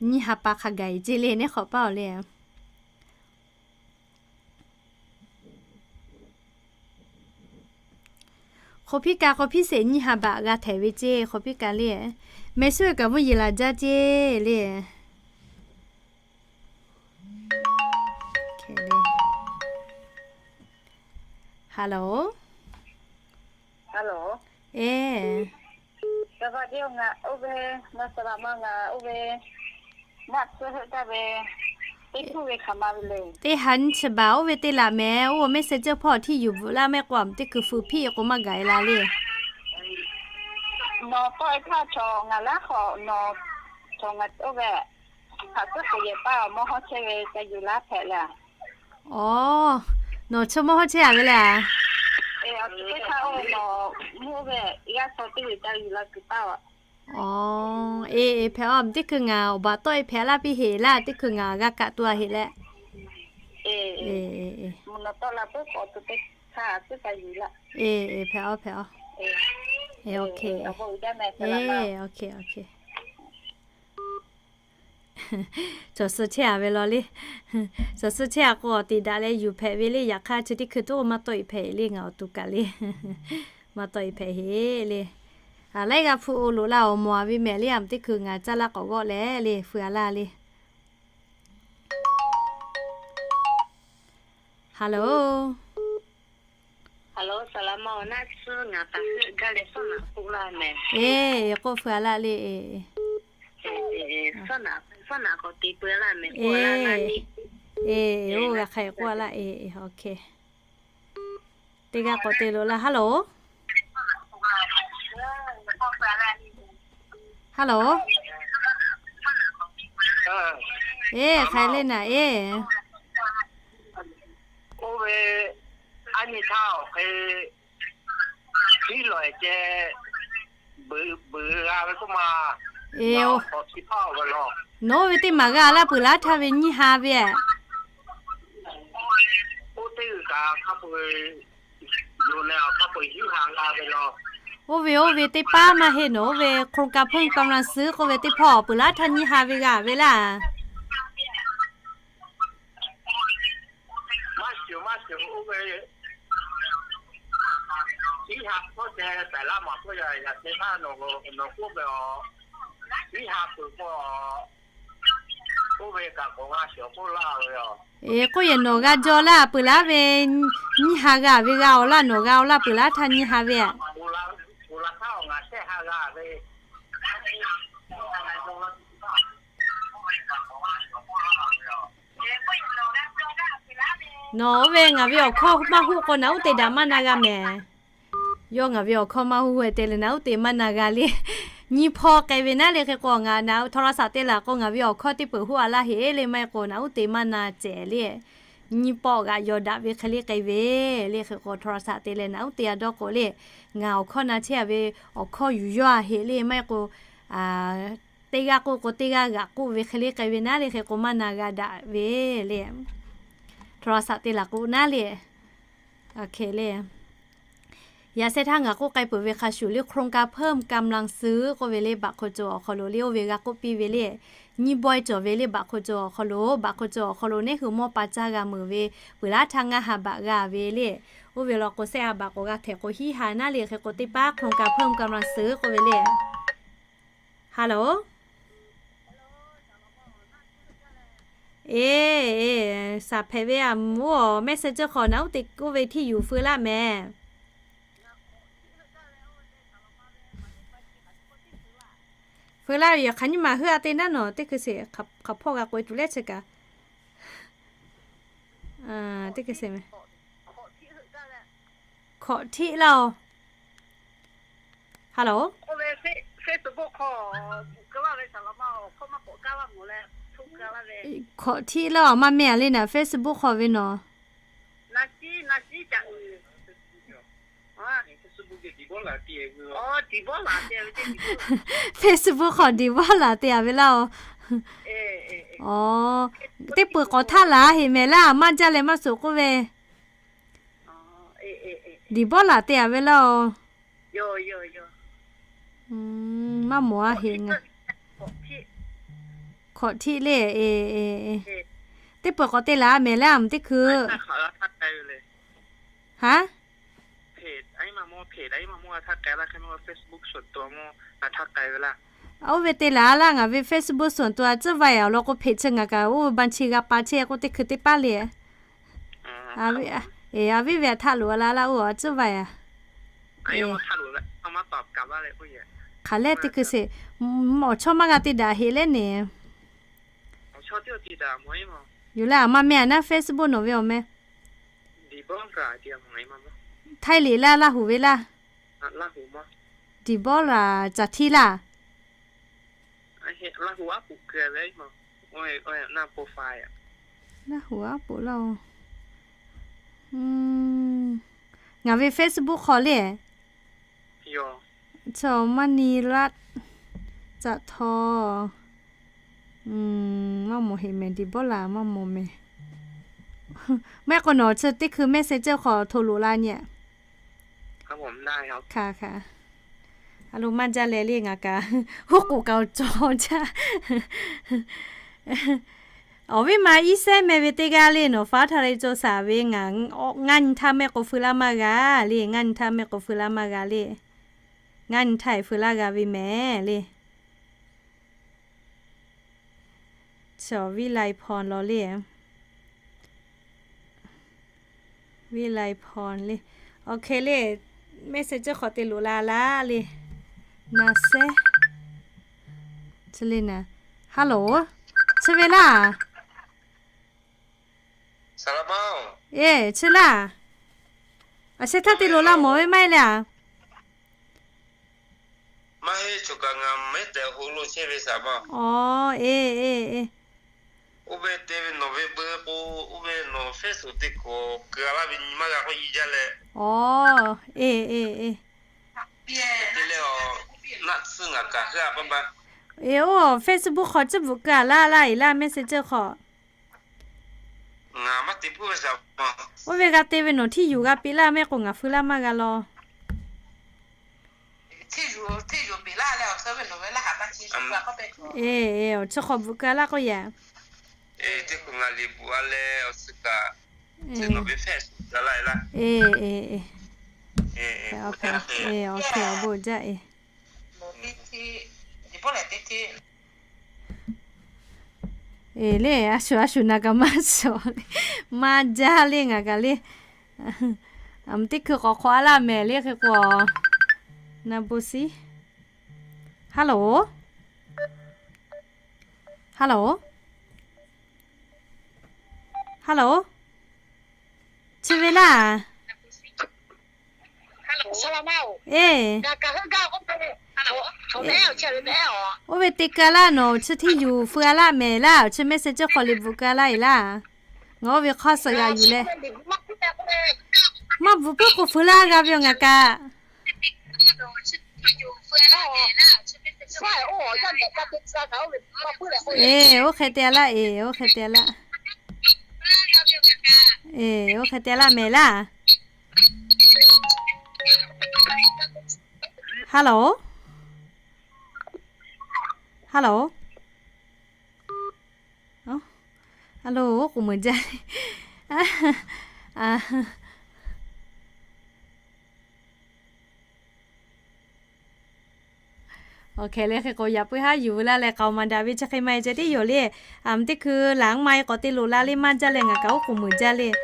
Nyiˇ ha pa hk'a gaˬ e ceˇ le nehˉ hk'awꞈ paˇ awˬ le. Hk'aw piˇ ka k'aw piˇ sheˍ nyiˇ ha baꞈ g'a htehꞈ ve ceˇ. Hk'aw piˇ ka le mehˍ suhˉ kaꞈ mvuhˇ yeˬ laˬ jaˇ ceˇ le. Hello. Hello. E. Teˇ ha nyi chi baˬ oˇ ve teˇ laꞈ mehˍ. Oˇ mehˆ seh ceuˇ hpawˇ htiˇ yuˬ bvuhꞈ laˇ mehˆ k'o a mvuhˬ teˇ hkui feu hpiˇ k'o maˇ gaˬ e la le. Nawˬ tawˆ e htaˇ chaw ngaˬ laˉ hk'awꞈ nawˬ chaw ngaˬ oˇ ve hk'aˬ suhˉ k'oˍ yehˬ paˇ mawˇ hawˉ chehˇ ve ca yuˬ laˇ hpehꞈ le. Aˬ, nawˬ chaw mawˇ hawˉ chehˇ a ve le. Teˇ htaˇ oˇ nawˬ mvuhˇ ve g'aˇ chaw teˇ g'uiˬ ca yuˬ la kuiˬ paˇ a. Aˬ, e, e hpehꞈ a mvuhˬ teˇ hkui ngaˬ awˬ baˬ tawˆ e hpehꞈ laˇ piˇ heˍ laˇ. Teˇ hkui ngaˬ g'a kaꞈ to a heˍ leh. Nawˬ tawˆ la puiˉ k'awꞈ to teˇ htaˇ a suhˉ ca yuˬ laˇ. E, e hpehꞈ a hpehꞈ a. E, okay. E, okay, okay. Cawˬ suh chehˇ a ve law le. Cawˬ suh chehˇ a k'o awˬ te daꞈ leh yuˬ hpehꞈ ve le. Yaꞈ hk'aˇ chi teˇ hkui toˆ maˇ tawˆ e hpehꞈ le. Ngaˬ awˬ to kaꞈ le maˇ tawˆ e hpehꞈ heˍ le. Laiˉ g'aˇ hpu oˇ loꞈ la awˬ mawˬ a ve mehˍ le. A mvuhˬ teˇ hkui ngaˬ caˇ laˇ k'awꞈ g'awˆ leh le feu a laˇ le. Hello. E, k'oˆ feu a laˇ le. E, e, oˇ g'a hk'a e k'oˆ a laˇ e, okay. Teˇ g'aˇ k'awꞈ te loꞈ laˇ. Hello. Hello. E, hk'ai le naˍ e. Oˇ ve a nyi htaˇ awˬ hk'e tiˉ lawˬ e ceh, buiˬ g'a ve k'oˆ ma. E, nawˬ ve teˇ maˬ g'a laˇ peuˬ laˇ htaˇ ve nyiˇ ha ve. Oˇ ve oˇ ve teˇ paˉ maˇ heˆ nawˬ, oˇ ve โครงการเพิ่มกำลังซื้อ k'oˆ ve teˇ hpawˇ peuˬ laˉ htaˇ nyiˇ ha ve g'a ve laˇ. Eˬ, k'oˆ yehˬ nawˬ g'a jaw laˇ peuˬ laˉ ve nyiˇ ha g'a ve g'a awˬ laˇ, nawˬ g'a awˬ laˇ peuˬ laˉ htaˇ nyiˇ ha ve aꞈ. Nawˬ oˇ ve ngaˬ ve awˬ hkawˇ maˇ huˆ k'o naꞈ uˉ te daꞈ maˇ na g'a mehˍ. Yawˇ ngaˬ ve awˬ hkawˇ maˇ huˆ hui te leh naꞈ uˉ te maˇ na g'a le. Nyiˇ hpawˇ k'ai ve naˉ le hk'e k'o, ngaˬ naꞈ โทรศัพท์ te laˬ k'o ngaˬ ve awˬ hkawˇ teˇ peuˬ huˆ a laˇ heˆ le maˇ heˆ k'o naꞈ uˉ te maˇ na cehˬ le. Nyiˇ pawˆ g'aꞈ yaw daꞈ ve hk'e le k'ai ve le hk'e k'o โทรศัพท์ te leh naꞈ uˉ te a dawˇ k'o le. Ngaˬ awˬ hkawˇ na chehˇ a ve awˬ hkawˇ yuˬ yawˇ a heˆ le maˇ heˆ k'o, teˇ g'aˇ k'oˆ k'o teˇ g'aˇ g'aꞈ k'oˆ ve hk'e le k'ai ve naˉ le hk'e k'o maˇ na g'a daꞈ ve le. โทรศัพท์ te laˬ k'o naˉ le. Aˬ hk'e le. Yaꞈ sheh htaˇ ngaˬ k'oˆ k'ai peuˬ ve hk'a shuˍ le โครงการเพิ่มกำลังซื้อ k'oˆ ve le บัตรคนจน awˬ hk'aw lo le oˇ ve g'a k'oˆ piˇ ve le. Nyiˇ bawehˇ cawˬ ve le บัตรคนจน awˬ hk'aw lo, บัตรคนจน awˬ hk'aw lo neˇ hui mawˇ pa caˇ g'a meuˍ ve peuˬ laˉ htaˇ ngaˇ ha baꞈ g'a ve le. Oˇ ve law k'o shehˆ ha baꞈ k'awꞈ g'a htehꞈ k'o hiˉ ha naˉ le hk'e k'o teˇ paˉ โครงการเพิ่มกำลังซื้อ k'oˆ ve le. Hello. Eˬ, eˬ, shaˍ hpehꞈ ve aˬ, oˇ messenger hk'aw naꞈ uˉ te k'oˆ ve ที่อยู่ feu laˇ mehˍ. Feu laˇ ve yoˬ, hk'aˬ nyi ma heuˆ a te naˉ nawˬ teˇ hkui sheˍ hk'aˬ hpawˇ g'a k'oꞈ e tuˬ leh chi kaꞈ. Teˇ hkui sheˍ mehˍ. Hkawꞈ htiˆ laˇ oˬ. Hello. Hkawꞈ htiˆ laˇ oˬ, maˇ meh a le naˍ Facebook hk'aw ve nawˬ. Facebook hk'aw ดีบอลลา te a ve laˇ oˬ. Aˬ, teˇ peuˬ k'awꞈ htaˆ laˬ heˆ mehˍ laˇ, maˇ jaˇ leh maˇ suhˍ k'oˆ ve. ดีบอลลา te a ve laˇ oˬ. Maˇ mawˬ a heˆ ngaˬ. Hkawꞈ htiˆ le. Teˇ peuˬ k'awꞈ te laˬ mehˍ laˇ, a mvuhˬ teˇ hkui. Haˉ. Oˇ ve te laˬ laˇ, ngaˬ ve Facebook ส่วนตัว tcuhˉ va a law k'o hpeꞈ chi ngaˬ kaꞈ oˇ ve บัญชี g'a pa chehˇ k'oˆ teˇ hkui teˇ paˉ le. Eˬ, a viˉ ve a htaꞈ loꞈ la laˇ oˇ a tcuhˉ va a. Hk'aˬ lehˬ teˇ hkui sheˍ, awˬ chawˇ maˇ g'a te daꞈ heˆ leh ne. Yoˬ leh, a maˇ meh a naˉ Facebook nawˬ ve awˬ meh. Htaiˇ liꞈ laˇ, Laˇ huˍ ve laˇ. ดีบอลลา caˬ htiˇ laˇ. Laˇ huˍ aˉ poꞈ laˇ oˬ. Ngaˬ ve Facebook hk'aw le. Chaw maˇ ni laˇ, caˬ htaw. Maˇ mawˬ heˆ mehˍ, ดีบอลลา maˇ mawˬ mehˍ. Maˇ heˆ k'o nawˬ chi teˇ hkui messenger hk'aw hto loꞈ la nyi. Hkaˍ hkaˍ. A lo maˇ jaˇ leh le ngaˬ kaꞈ, hoˉ k'oˍ kaꞈ awˬ cawˬ jaˇ. Awˬ viˉ ma iˉ sehˉ meh ve teˇ g'aˇ le nawˬ faˉ htaˇ le caw shaˍ ve ngaˬ, ngaˇ nyi htaˇ mehˆ k'o feu laˇ maˇ g'a le, ngaˇ nyi htaˇ mehˆ k'o feu laˇ maˇ g'a le. Ngaˇ nyi htaˇ e feu laˇ g'a ve mehˍ le. Chaw viˉ lai hpaw law le. Viˉ lai hpaw le. Awˬ hk'e le, messenger hk'aw te loꞈ la laˇ le. Na sehˉ. Chi le na. Hello. Chi ve laˇ. Eˬ, chi laˇ. A sheh htaˇ te loꞈ la mawˬ ve maˇ heˆ le a. Maˇ heˆ, choˬ kaꞈ ngaˬ mehˉ tehꞈ hoꞈ lo chehˇ ve saˍ ma. Aw, eˬ, eˬ, eˬ. Oˇ ve te ve nawˬ ve beu k'o, oˇ ve nawˬ Facebook te k'awꞈ keu a laˇ ve nyi maˇ g'a k'oˆ yi jaˇ leh. Aw, eˬ, eˬ, eˬ. Te leh a, naˆ tsuhˇ ngaˬ kaꞈ heuˆ a paˇ paˇ. Eˬ, oˇ Facebook hk'aw tcuhˉ bvuhꞈ keu a laˇ laˇ eˬ laˇ, messenger hk'aw. Oˇ ve g'a te ve nawˬ hteˇ yuˬ g'a piˇ laˇ mehˆ k'o ngaˬ feu laˇ maˇ g'a law. Eˬ, awˬ chi hk'aw bvuhꞈ keu laˇ k'oˆ yaꞈ. Eˬ, awˬ bon jaˇ eˬ. Eˬ, le, a shu a shu na kaꞈ maˇ shawˍ le, maˇ jaˇ le ngaˬ kaꞈ le. Aˬ mvuh teˇ hkui k'awꞈ hk'awꞈ a laˇ mehˍ le hk'e k'o, na bon siˉ. Hello, hello, hello, chi ve laˇ. Eˬ, oˇ ve te keu laˇ nawˬ chi hteˇ yuˬ feu a laˇ mehˍ laˇ, chi message k'awꞈ liꞈ bvuhꞈ keu laˇ e laˇ. Ngaˬ oˇ ve hk'aˇ suh g'a yuˬ leh, maˇ bvuhꞈ puiˉ k'o feu laˇ g'a ve yoˬ ngaˬ kaꞈ. Eˬ, oˇ hk'e te laˇ eˬ, oˇ hk'e te laˇ. Eˬ, oˇ hk'e te laˇ mehˍ laˇ. Hello, hello, hello, k'oˍ meuˍ jaˇ. Awˬ hk'e le hk'e k'o yaꞈ puiˉ haˉ yuˬ veu laˇ leh k'aoˍ maˍ daꞈ ve chi hk'e maˇ heˆ ceh tiˉ yoˬ le. Aˬ mvuh teˇ hkui laˬ maˇ heˆ k'awꞈ te loꞈ la le maˇ jaˇ leh ngaˬ kaꞈ oˉ k'oˍ meuˍ jaˇ le.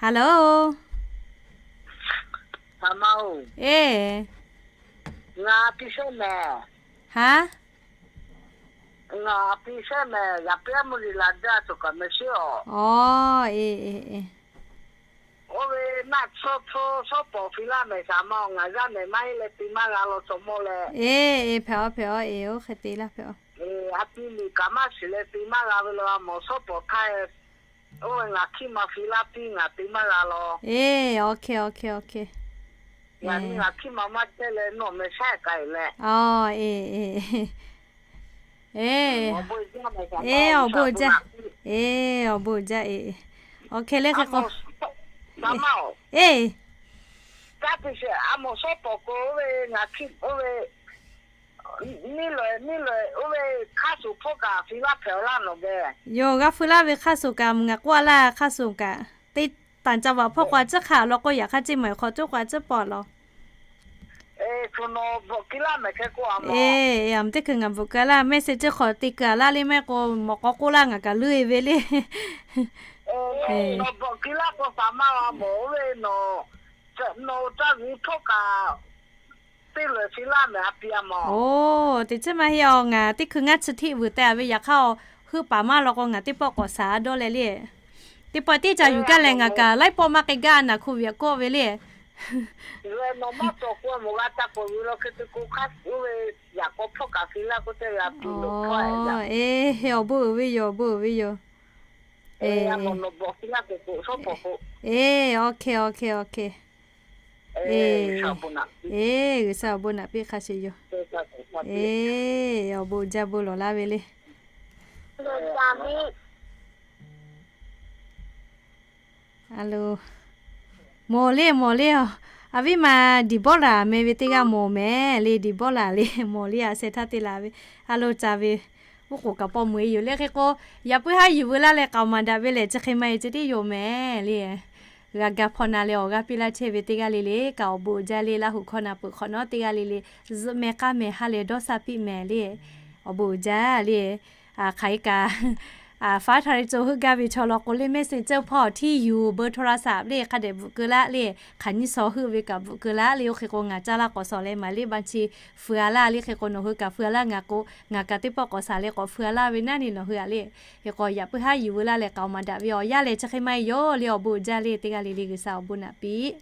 Hello, eˬ, ngaˬ pi shehˉ mehˍ, ngaˬ pi shehˉ mehˍ, yaꞈ puiˉ haˉ mvuhˇ le la daˇ tuˬ kaꞈ mehˍ sheˉ awˬ. Oˇ ve naˆ tsuhˇ tsuhˇ shawˉ pawˍ fi laˇ mehˍ shaˍ ma awˬ ngaˬ yaˇ mehˍ maˇ heˆ leh te maˇ g'a law cawˬ mawˇ leh. Eˬ, hpehꞈ-aw hpehꞈ-aw eˬ, oˇ hk'e te laˇ hpehꞈ-aw. A pi liꞈ kaꞈ maˇ shiˍ leh te maˇ g'a ve la mawˬ shawˉ pawˍ htaˇ, oˇ ve ngaˬ hkiˇ ma fi laˇ piˇ ngaˬ te maˇ g'a law. Eˬ, awˬ hk'e awˬ hk'e awˬ hk'e. Ngaˬ hkiˇ ma maˇ chehˇ leh nawˬ mehˍ shaˉ k'ai leh. Eˬ, awˬ bon jaˇ eˬ. Awˬ hk'e le hk'e k'o, eˬ, a mawˬ shawˉ pawˍ k'o oˇ ve ngaˬ hkiˇ oˇ ve, oˇ ve hk'aˇ suˍ hpawˇ kaꞈ fi laˇ hpehꞈ-aw laˇ nawˬ geh. Yoˬ, g'a feu laˇ ve hk'aˇ suˍ kaꞈ ngaˬ k'oˆ a laˇ hk'aˇ suˍ kaꞈ te taˍ ca vaꞈ hpawˇ k'o a ciˉ hk'aˇ law k'o yaꞈ hk'aˇ ceˇ maˬ hk'aw coˉ k'o a ciˉ pawˆ law. Eˬ, aˬ mvuh teˇ hkui ngaˬ bvuhꞈ keu laˇ mehˆ se ceˇ hk'awꞈ te keu a laˇ le mehˆ k'o mawꞈ k'aw k'oˆ laˇ ngaˬ kaꞈ leuˆ e ve le. Oˬ, teˇ chiˉ maˇ heˆ-aw, ngaˬ teˇ hkui ngaˇ chi hteˆ vuiˬ teh a ve yaꞈ hk'aˇ, huˆ paˍ maˇ law k'o ngaˬ teˇ pawˆ k'awꞈ shaˍ a dawˇ leh le. Teˇ pawˆ teˇ ca yuˬ gaˇ leh ngaˬ kaꞈ laiˉ pawˆ maˇ k'ai gaˇ naˬ hku ve aꞈ kawˆ ve le. Eˬ, awˬ bon uiˍ ve yoˬ, awˬ bon uiˍ ve yoˬ. Eˬ, awˬ hk'e awˬ hk'e awˬ hk'e. Eˬ, G'uiˬsha awˬ bon naꞈ piˇ hk'a shuˍ yoˬ. Eˬ, awˬ bon jaˇ bon lawˬ laˇ ve le. A lo, mawˬ le mawˬ le, a viˉ ma Diˍbawˇraˍ meh ve teˇ g'aˇ mawˬ mehˍ le, Diˍbawˇraˍ le mawˬ le, a sheh htaˇ te la ve, a lo ca ve, oˉ k'oˍ kaꞈ paw meuˬ e yoˬ le hk'e k'o, yaꞈ puiˉ haˉ yuˬ veu laˇ leh k'aoˍ maˍ daꞈ ve lehˬ chi hk'e maˇ e ceh tiˉ yoˬ mehˍ le. G'a ga hpaw na leh awˬ g'aˇ piˇ laˇ chehˇ ve teˇ g'aˇ le le kaꞈ awˬ bon uiˍ jaˇ le, Laˇ huˍ hkawˇ na peuˬ hk'awꞈ nawˉ teˇ g'aˇ le le, zuhꞈ meh k'aˇ meh ha leh dawˇ sha piˇ mehˍ le. Awˬ bon uiˍ jaˇ le. Hk'aˬ hk'e kaꞈ, faˉ htaˇ le co heuˆ gaˇ ve chaw law k'o le mehˆ se ceˇ hpawˇ hteˇ yuˬ เบอร์โทรศัพท์ le hk'a dehꞈ bvuhꞈ keu laˇ le, hk'aˬ nyiˇ shaw heuˆ ve kaꞈ bvuhꞈ keu laˇ le. Oˇ hk'e k'o ngaˬ caˇ laˇ k'awꞈ shawˍ leh maˍ le ba chi feu a laˇ le hk'e k'o nawˬ hui kaꞈ feu a laˇ ngaˬ k'o, ngaˬ kaꞈ teˇ pawˆ k'awꞈ shaˍ leh k'awꞈ feu a laˇ ve naˉ ni nawˬ hui a le. Hk'e k'o yaꞈ puiˉ haˉ yuˬ veu laˇ leh k'aoˍ maˍ daꞈ ve awˬ yanˇ lehˬ chi hk'e maˇ e yoˬ le, awˬ bon uiˍ jaˇ le, teˇ g'aˇ le le G'uiˬsha awˬ bon naꞈ piˇ